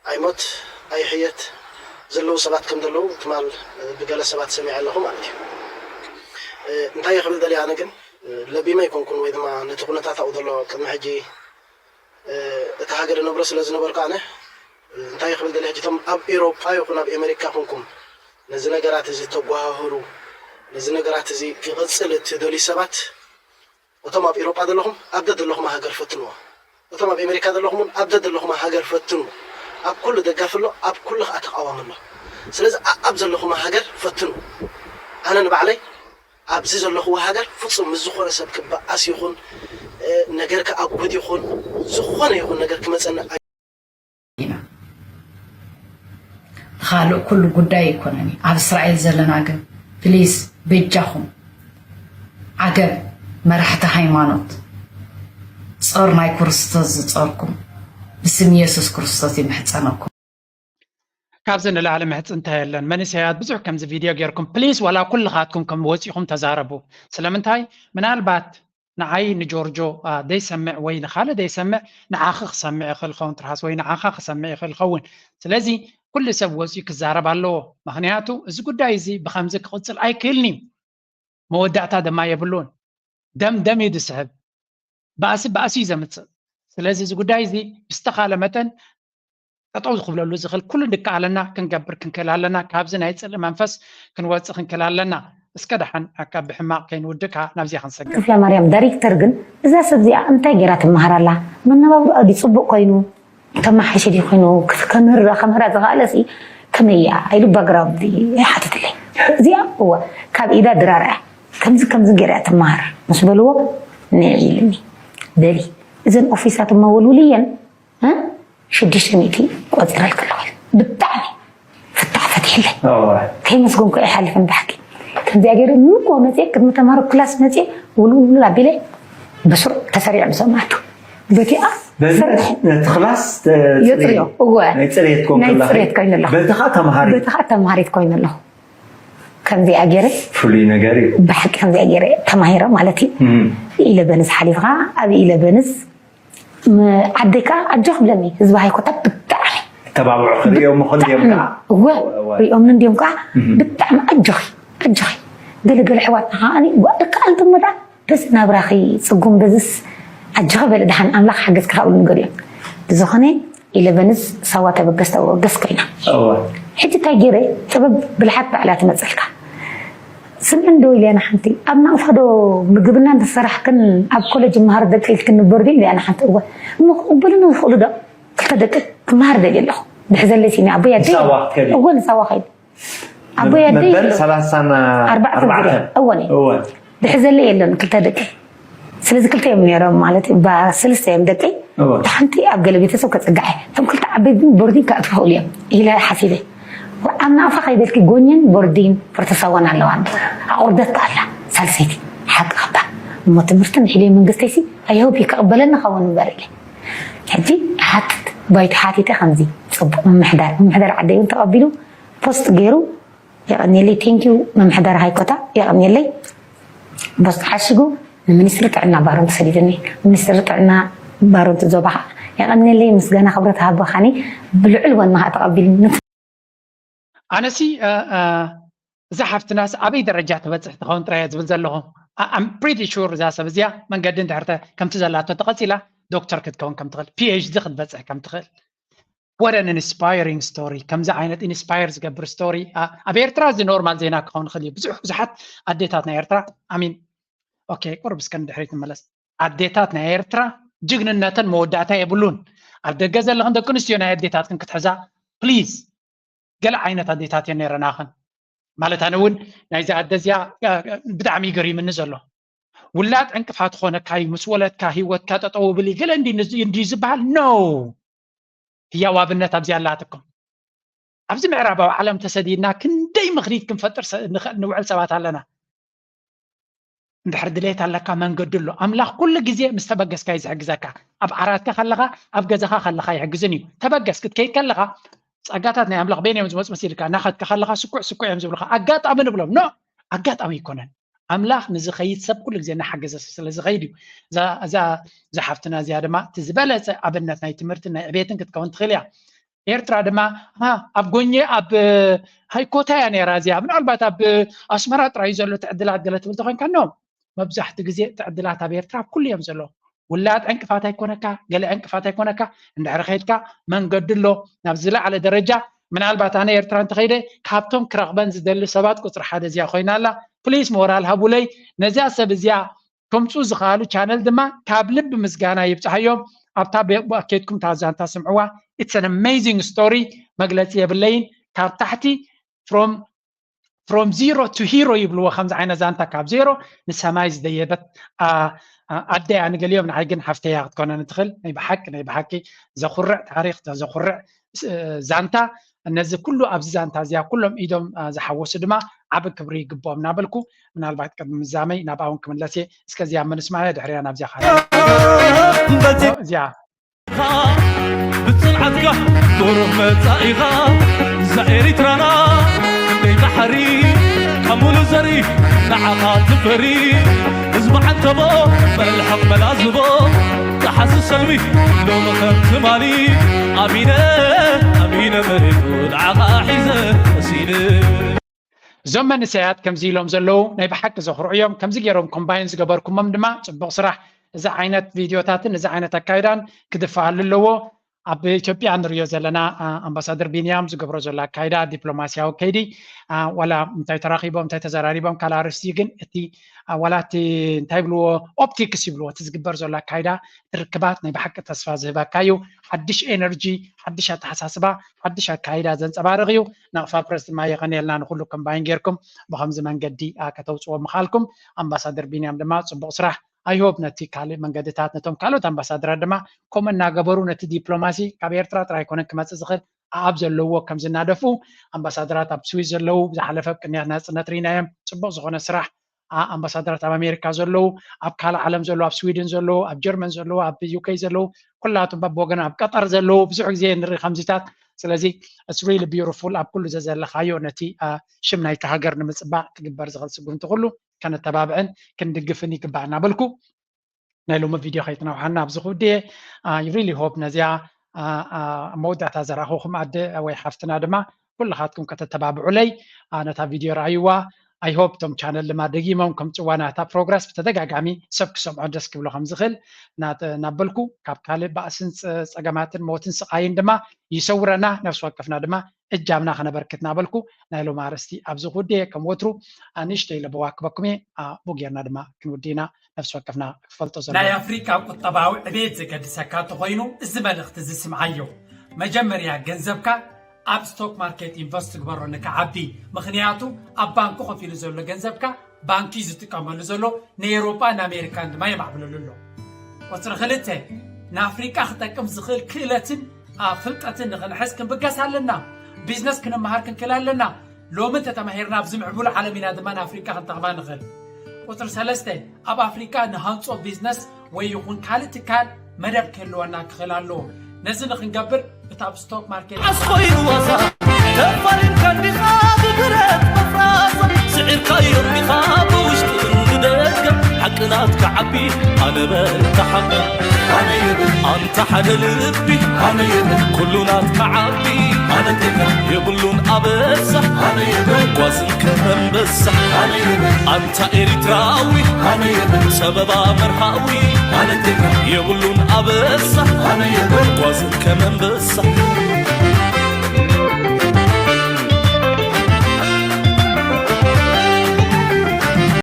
ኣይሞት ኣይሕየት ዘለዉ ሰባት ከም ዘለዉ ትማል ብገለ ሰባት ሰሚዐ ኣለኹ ማለት እዩ። እንታይ ክብል ደልየ ኣነ ግን ለቢመ ኣይኮንኩን ወይ ድማ ነቲ ኩነታት ኣብኡ ዘሎ ቅድሚ ሕጂ እታ ሃገር እነብሮ ስለ ዝነበርኩ ኣነ እንታይ ክብል ደልየ ሕጂ እቶም ኣብ ኤሮፓ ይኹን ኣብ ኤመሪካ ኮንኩም ነዚ ነገራት እዚ ተጓሃህሩ ነዚ ነገራት እዚ ክቕፅል እትደልዩ ሰባት እቶም ኣብ ኤሮጳ ዘለኹም ኣብ ደደለኹማ ሃገር ፈትንዎ። እቶም ኣብ ኤሜሪካ ዘለኹም እውን ኣብ ደደለኹማ ሃገር ፈትንዎ። ኣብ ኩሉ ደጋፊ ኣሎ፣ ኣብ ኩሉ ከዓ ተቓዋሚ ኣሎ። ስለዚ ኣኣብ ዘለኹማ ሃገር ፈትንዎ። ኣነ ንባዕለይ ኣብዚ ዘለኽዎ ሃገር ፍጹም ምስ ዝኾነ ሰብ ክበኣስ ይኹን ነገር ክኣጉድ ይኹን ዝኾነ ይኹን ነገር ክመፀኒ ኢና። እቲ ካልእ ኩሉ ጉዳይ ኣይኮነን እዩ። ኣብ እስራኤል ዘለና ግን ፕሊስ በጃኹም ዓገብ መራሕቲ ሃይማኖት ጾር ናይ ክርስቶስ ዝጾርኩም ብስም የሱስ ክርስቶስ ይምሕጸነኩም። ካብዚ ንላዕሊ ምሕጽንታ የለን። መንእሰያት ብዙሕ ከምዚ ቪድዮ ጌርኩም ፕሊስ ዋላ ኩልኻትኩም ከም ወጺኹም ተዛረቡ። ስለምንታይ ምናልባት ንዓይ ንጆርጆ ደይሰምዕ ወይ ንኻልእ ደይሰምዕ ንዓኺ ክሰምዕ ይኽእል ኸውን ትርሃስ ወይ ንዓኻ ክሰምዕ ይኽእል ኸውን ስለዚ ኩሉ ሰብ ወፂኡ ክዛረብ ኣለዎ ምክንያቱ እዚ ጉዳይ እዚ ብከምዚ ክቕፅል ኣይክእልን እዩ መወዳእታ ድማ የብሉን ደም ደም እዩ ዝስሕብ ባእሲ ባእሲ እዩ ዘምፅእ ስለዚ እዚ ጉዳይ እዚ ብዝተኻለ መጠን ጠጠው ክብለሉ ዝኽእል ኩሉ ድካ ኣለና ክንገብር ክንክእል ኣለና ካብዚ ናይ ፅልኢ መንፈስ ክንወፅእ ክንክእል ኣለና እስከ ደሓን ካብ ብሕማቕ ከይንውድእ ከዓ ናብዚኣ ክንሰግር ክፍለ ማርያም ዳይሬክተር ግን እዛ ሰብ እዚኣ እንታይ ገይራ ትመሃር ኣላ መነባብሮኣ ድዩ ፅቡቅ ኮይኑ ተማሓይሸ ድዩ ኮይኑ ከምህር ከምህራ ዝኽኣለ ሲ ከመይ እያ ኢሉ ባግራውንድ ይሓትትለይ እዚኣ እወ ካብ ኢዳ ድራር እያ ከምዚ ከምዚ ገይራ እያ ትመሃር ምስ በልዎ ንዒ ኢልኒ በሊ እዘን ኦፊሳት እማ ወልውልየን ሽዱሽተ ሚእቲ ቆፂረልኪ ኣለኹ ኢሉ ብጣዕሚ ፍታሕ ፈቲሕለይ ከይመስገንኩ ኣይሓልፍን ብሓቂ ከምዚኣ ገይሩ ንጎ መፅየ ቅድሚ ተምሃሮ ክላስ መፅየ ውልውልውል ኣቢለ ብስሩዕ ተሰሪዐ ምሰማቱ በቲኣ በዚ ነቲ ክላስ የፅርዮ እወ ናይ ፅሬት ኮን ናይ ከላ ጽሬት ኮይኑ ኣለኹ በቲ ከዓ ተምሃሪ በቲ ከዓ ተምሃሪት ኮይኑ ኣለኹ ከምዚኣ ገይረ ፍሉይ ነገር እዩ ብሓቂ ከምዚኣ ገይረ ተማሂረ ማለት እዩ እም። ኢለበንስ ሓሊፍካ ኣብ ኢለበንስ ዓደይ ከዓ ኣጆ ክብለኒ ህዝቢ ሃይኮታ ብጣዕሚ ተባብዑ ክርእዮም ምኾን ድዮም ከዓ እወ ሪኦምኒ እንዲዮም ከዓ ብጣዕሚ ኣጆኺ ኣጆኺ ገለገለ ኣሕዋትና ከዓ ደቂ ኣንትሞ ደኣ በዚ ናብራኺ ፅጉም በዝስ ኣጆኺ በሊ ደሓን ኣምላኽ ሓገዝኪ ካብሉ ንገሪኦም ብዝኾነ ኢለቨንስ ሳዋ ተበገስ ተበገስ ኮይና ሕጂ እንታይ ገይረ ጥበብ ብልሓት ባዕላ ትመፀልካ ስምዕን ዶ ኢልያ ንሓንቲ ኣብ ናቕፋ ዶ ምግብና እንተሰራሕክን ኣብ ኮለጅ መሃር ደቂ ኢልክን ንበር ዶ ኢልያ ንሓንቲ እወ እሞ ክቕበሉኒ ይኽእሉ ዶ ክልተ ደቂ ክመሃር ደልየ ኣለኹ ድሕዘለይ ሲኒ ኣቦይ ኣደይ እወ ንሳዋ ከይዱ ኣቦይ ኣደይ መበል ሰላሳን ኣርባዕተን ዝርያ እወ ድሕዘለይ የለን ክልተ ደቂ ስለዚ ክልተ እዮም ነይሮም ማለት ባ ሰለስተ እዮም ደቂ እታ ሓንቲ ኣብ ገለ ቤተሰብ ከፀግዐ እቶም ክልተ ዓበይቲ ግን ቦርዲን ከእትው እዮም ኢለ ሓሲበ ኣብ ናቕፋ ከይደልኪ ጎኝን ቦርዲን ፕሮተሳዋን ኣለዋ ኣቑርደት ኣላ ሳልሰይቲ ሓቂ ከባ እሞ ትምህርቲ ንሒለ መንግስተይሲ ኣይሆፕ ከቕበለኒ ኸውን እምበር ኢለ ሕጂ ይሓትት ባይቶ ሓቲተ ከምዚ ፅቡቕ ምምሕዳር ምምሕዳር ዓደይ እውን ተቐቢሉ ፖስት ገይሩ የቐንየለይ thank you ምምሕዳር ሃይኮታ የቐንየለይ ፖስት ዓሽጉ ንሚኒስትሪ ጥዕና ባሮን ተሰዲዱኒ ሚኒስትሪ ጥዕና ባሮን ዞባ ከዓ የቐንየለይ፣ ምስጋና ክብረት ሃበኻኒ። ብልዑል ወንኻ ተቐቢልኒ። ኣነሲ እዛ ሓፍትናስ ኣበይ ደረጃ ትበፅሕ ትኸውን ጥራየ ዝብል ዘለኹ። I'm pretty sure እዛ ሰብ እዚኣ መንገዲ እንድሕር ከምቲ ዘላቶ ተቐፂላ ዶክተር ክትከውን ከምትኽእል፣ ፒኤችዲ ክትበፅሕ ከምትኽእል። What an inspiring story። ከምዚ ዓይነት ኢንስፓየር ዝገብር ስቶሪ ኣብ ኤርትራ እዚ ኖርማል ዜና ክኸውን ይኽእል እዩ። ብዙሕ ብዙሓት ኣዴታት ናይ ኤርትራ ኣሚን ኦኬ፣ ቁርብ እስከ ንድሕሪት ንመለስ። ኣዴታት ናይ ኤርትራ ጅግንነተን መወዳእታ የብሉን። ኣብ ደገ ዘለኽን ደቂ ኣንስትዮ ናይ ኣዴታትክን ክትሕዛ ፕሊዝ። ገለ ዓይነት ኣዴታት እየን ነይረናኽን ማለት ኣነ እውን ናይዚ ኣደ እዚኣ ብጣዕሚ ይገሪምኒ ዘሎ። ውላድ ዕንቅፋት ኾነካ እዩ፣ ምስ ወለድካ ህይወትካ ጠጠው ብል ገለ እንዲ ዝበሃል ነው። ህያው ኣብነት ኣብዚ ኣላትኩም። ኣብዚ ምዕራባዊ ዓለም ተሰዲድና ክንደይ ምኽኒት ክንፈጥር ንውዕል ሰባት ኣለና። እንድሕር ድሌት ኣለካ መንገዲ ኣሎ። ኣምላኽ ኩሉ ግዜ ምስ ተበገስካ እዩ ዝሕግዘካ። ኣብ ዓራትካ ከለኻ ኣብ ገዛኻ ከለኻ ይሕግዝን እዩ። ተበገስ ክትከይድ ከለኻ ጸጋታት ናይ ኣምላኽ በይን እዮም ዝመፁ መሲልካ እናኸድካ ከለኻ ስኩዕ ስኩዕ እዮም ዝብልኻ። ኣጋጣሚ ንብሎም ኖ ኣጋጣሚ ኣይኮነን። ኣምላኽ ንዝኸይድ ሰብ ኩሉ ግዜ እናሓገዘ ስለ ዝኸይድ እዩ። እዛ ሓፍትና እዚኣ ድማ እቲ ዝበለፀ ኣብነት ናይ ትምህርትን ናይ ዕቤትን ክትከውን ትኽእል እያ። ኤርትራ ድማ ኣብ ጎኘ ኣብ ሃይኮታ እያ ነይራ እዚኣ። ምናልባት ኣብ ኣስመራ ጥራይ ዘሎ ትዕድላት ገለ ትብል ተኮንካ ኖ መብዛሕትኡ ግዜ ትዕድላት ኣብ ኤርትራ ኣብ ኩሉ እዮም ዘለዉ። ውላድ ዕንቅፋት ኣይኮነካ፣ ገለ ዕንቅፋት ኣይኮነካ። እንድሕር ከይድካ መንገዲ ኣሎ ናብ ዝለዓለ ደረጃ። ምናልባት ኣነ ኤርትራ እንተኸይደ ካብቶም ክረኽበን ዝደሊ ሰባት ቁፅሪ ሓደ እዚኣ ኮይና ኣላ። ፕሊስ ሞራል ሃቡለይ ነዚኣ ሰብ እዚኣ ከምፁ ዝኸኣሉ ቻነል ድማ ካብ ልቢ ምስጋና ይብፅሓዮም። ኣብታ ኬድኩም እታ ዛንታ ስምዕዋ። It's an amazing story። መግለፂ የብለይን። ካብ ታሕቲ from from zero to hero ይብልዎ። ከምዚ ዓይነት ዛንታ ካብ ዜሮ ንሰማይ ዝደየበት ኣደያ ንገሊኦም ንዓይ ግን ሓፍተያ ክትኮነኒ ትኽእል። ናይ ብሓቂ ናይ ብሓቂ ዘኹርዕ ታሪክ ዘኹርዕ ዛንታ። ነዚ ኩሉ ኣብዚ ዛንታ እዚኣ ኩሎም ኢዶም ዝሓወሱ ድማ ዓቢ ክብሪ ይግብኦም እናበልኩ ምናልባት ቅድሚ ምዛመይ ናብኣ እውን ክምለስ እየ። እስከ እዚኣ ምንስማያ ድሕሪያ ናብዚኣ እዚኣ ብፅንዓትካ ብሩህ መፃኢኻ እዛ ኤሪትራና ክንደይ ባሕሪ ካብ ሙሉ ዘሪ ንዓኻ ትፈሪ ህዝቢ ዓንተቦ መልሕቕ መላዝቦ ፀሓሲ ሰልሚ ሎሚ ከም ትማሊ ኣሚነ ኣሚነ መሬቱ ንዓኻ ሒዘ መሲለ እዞም መንእሰያት ከምዚ ኢሎም ዘለዉ ናይ ብሓቂ ዘኹርዑ እዮም። ከምዚ ገይሮም ኮምባይን ዝገበርኩሞም ድማ ጽቡቕ ስራሕ። እዚ ዓይነት ቪድዮታትን እዚ ዓይነት ኣካይዳን ክድፈኣሉ ኣለዎ። ኣብ ኢትዮጵያ ንሪኦ ዘለና ኣምባሳደር ቢንያም ዝገብሮ ዘሎ ኣካይዳ ዲፕሎማሲያዊ ከይዲ ዋላ እንታይ ተራኺቦም እንታይ ተዘራሪቦም ካልእ ኣርእስቲ ግን እቲ ዋላ እቲ እንታይ ይብልዎ ኦፕቲክስ ይብልዎ እቲ ዝግበር ዘሎ ኣካይዳ ርክባት ናይ ብሓቂ ተስፋ ዝህበካ እዩ። ሓድሽ ኤነርጂ፣ ሓድሽ ኣተሓሳስባ፣ ሓድሽ ኣካይዳ ዘንፀባርቕ እዩ። ናቕፋ ፕረስ ድማ የቐንየልና ንኹሉ ኮምባይን ጌርኩም ብኸምዚ መንገዲ ከተውፅዎ ምኻልኩም። ኣምባሳደር ቢንያም ድማ ፅቡቕ ስራሕ። I hope ነቲ ካልእ መንገድታት ነቶም ካልኦት ኣምባሳደራት ድማ ከምኡ እናገበሩ ነቲ ዲፕሎማሲ ካብ ኤርትራ ጥራይ ኣይኮነን ክመፅእ ዝኽእል ኣብ ዘለዎ ከም ዝናደፉ ኣምባሳደራት ኣብ ስዊስ ዘለዉ ዝሓለፈ ቅንያት ናፅነት ርኢናዮም ፅቡቕ ዝኾነ ስራሕ ኣምባሳደራት ኣብ ኣሜሪካ ዘለዉ ኣብ ካልእ ዓለም ዘለዉ ኣብ ስዊድን ዘለዉ ኣብ ጀርመን ዘለዉ ኣብ ዩኬ ዘለዉ ኩላቱም በብወገን ኣብ ቀጠር ዘለዉ ብዙሕ ግዜ ንርኢ ከምዚታት ስለዚ it's really beautiful ኣብ ኩሉ ዘዘለኻዮ ነቲ ሽም ናይቲ ሃገር ንምፅባቕ ክግበር ዝኽእል ስጉምቲ ኩሉ ከነተባብዕን ክንድግፍን ይግባእ እናበልኩ ናይ ሎሚ ቪድዮ ከይትነውሓና ኣብዚ ክውድየ I really hope ነዚኣ መወዳእታ ዘራኹኹም ኣደ ወይ ሓፍትና ድማ ኩልኻትኩም ከተተባብዑለይ ነታ ቪድዮ ረኣይዋ I hope እቶም ቻነል ድማ ደጊሞም ከምፅዋ ናታ ፕሮግረስ ብተደጋጋሚ ሰብ ክሰምዖ ደስ ክብሎ ከም ዝኽእል እናበልኩ ካብ ካልእ ባእስን ፀገማትን ሞትን ስቓይን ድማ ይሰውረና ነፍሲ ወከፍና ድማ እጃምና ከነበርክት እናበልኩ ናይ ሎሚ ኣርእስቲ ኣብዚ ክውድየ ከም ወትሩ ንእሽተይ ለበዋ ክበኩም እየ ኣብኡ ጌርና ድማ ክንውድእ ኢና ነፍሲ ወከፍና ክፈልጦ ዘሎ ናይ ኣፍሪቃ ቁጠባዊ ዕቤት ዘገድሰካ እንተኾይኑ እዚ መልእኽቲ እዚ ስምዓዮ መጀመርያ ገንዘብካ ኣብ ስቶክ ማርኬት ኢንቨስት ግበሮ ንክዓቢ ምኽንያቱ ኣብ ባንኩ ከፊሉ ዘሎ ገንዘብካ ባንኪ ዝጥቀመሉ ዘሎ ንኤሮጳ ንኣሜሪካን ድማ የማዕብለሉ ኣሎ ቁፅሪ ክልተ ንኣፍሪቃ ክጠቅም ዝኽእል ክእለትን ፍልጠትን ንኽንሕዝ ክንብገስ ኣለና ቢዝነስ ክንመሃር ክንክእል ኣለና ሎሚ እንተተማሂርና ኣብዚ ምዕቡል ዓለም ኢና ድማ ንኣፍሪቃ ክንጠቕማ ንኽእል ቁፅሪ ሰለስተ ኣብ ኣፍሪቃ ንሃንፆ ቢዝነስ ወይ ይኹን ካልእ ትካል መደብ ክህልወና ክኽእል ኣለዎ ነዚ ንኽንገብር እቲ ኣብ ስቶክ ማርኬት ኣስኮይኑ ዋዛ ተፋሊምካ እንዲኻ ብብረት መፍራስ ስዒርካዮም ኢኻ ብውሽጥን ብደገ ሓቂ ናትካ ዓቢ ኣነ በርታሓ ኣነ የብል ኣንታ ሓደ ልቢ ኣነ የብል ኩሉ ናትካ ዓቢ ኣነ ቴጋ የብሉን ኣበሳ ኣነ የብል ጓዝን ከመንበሳ ኣነ የብል ኣንታ ኤሪትራዊ ኣነ የብል ሰበባ መርሃዊ ኣነ ቴጋ የብሉን ኣበሳ ኣነ የብል ጓዝን ከመንበሳ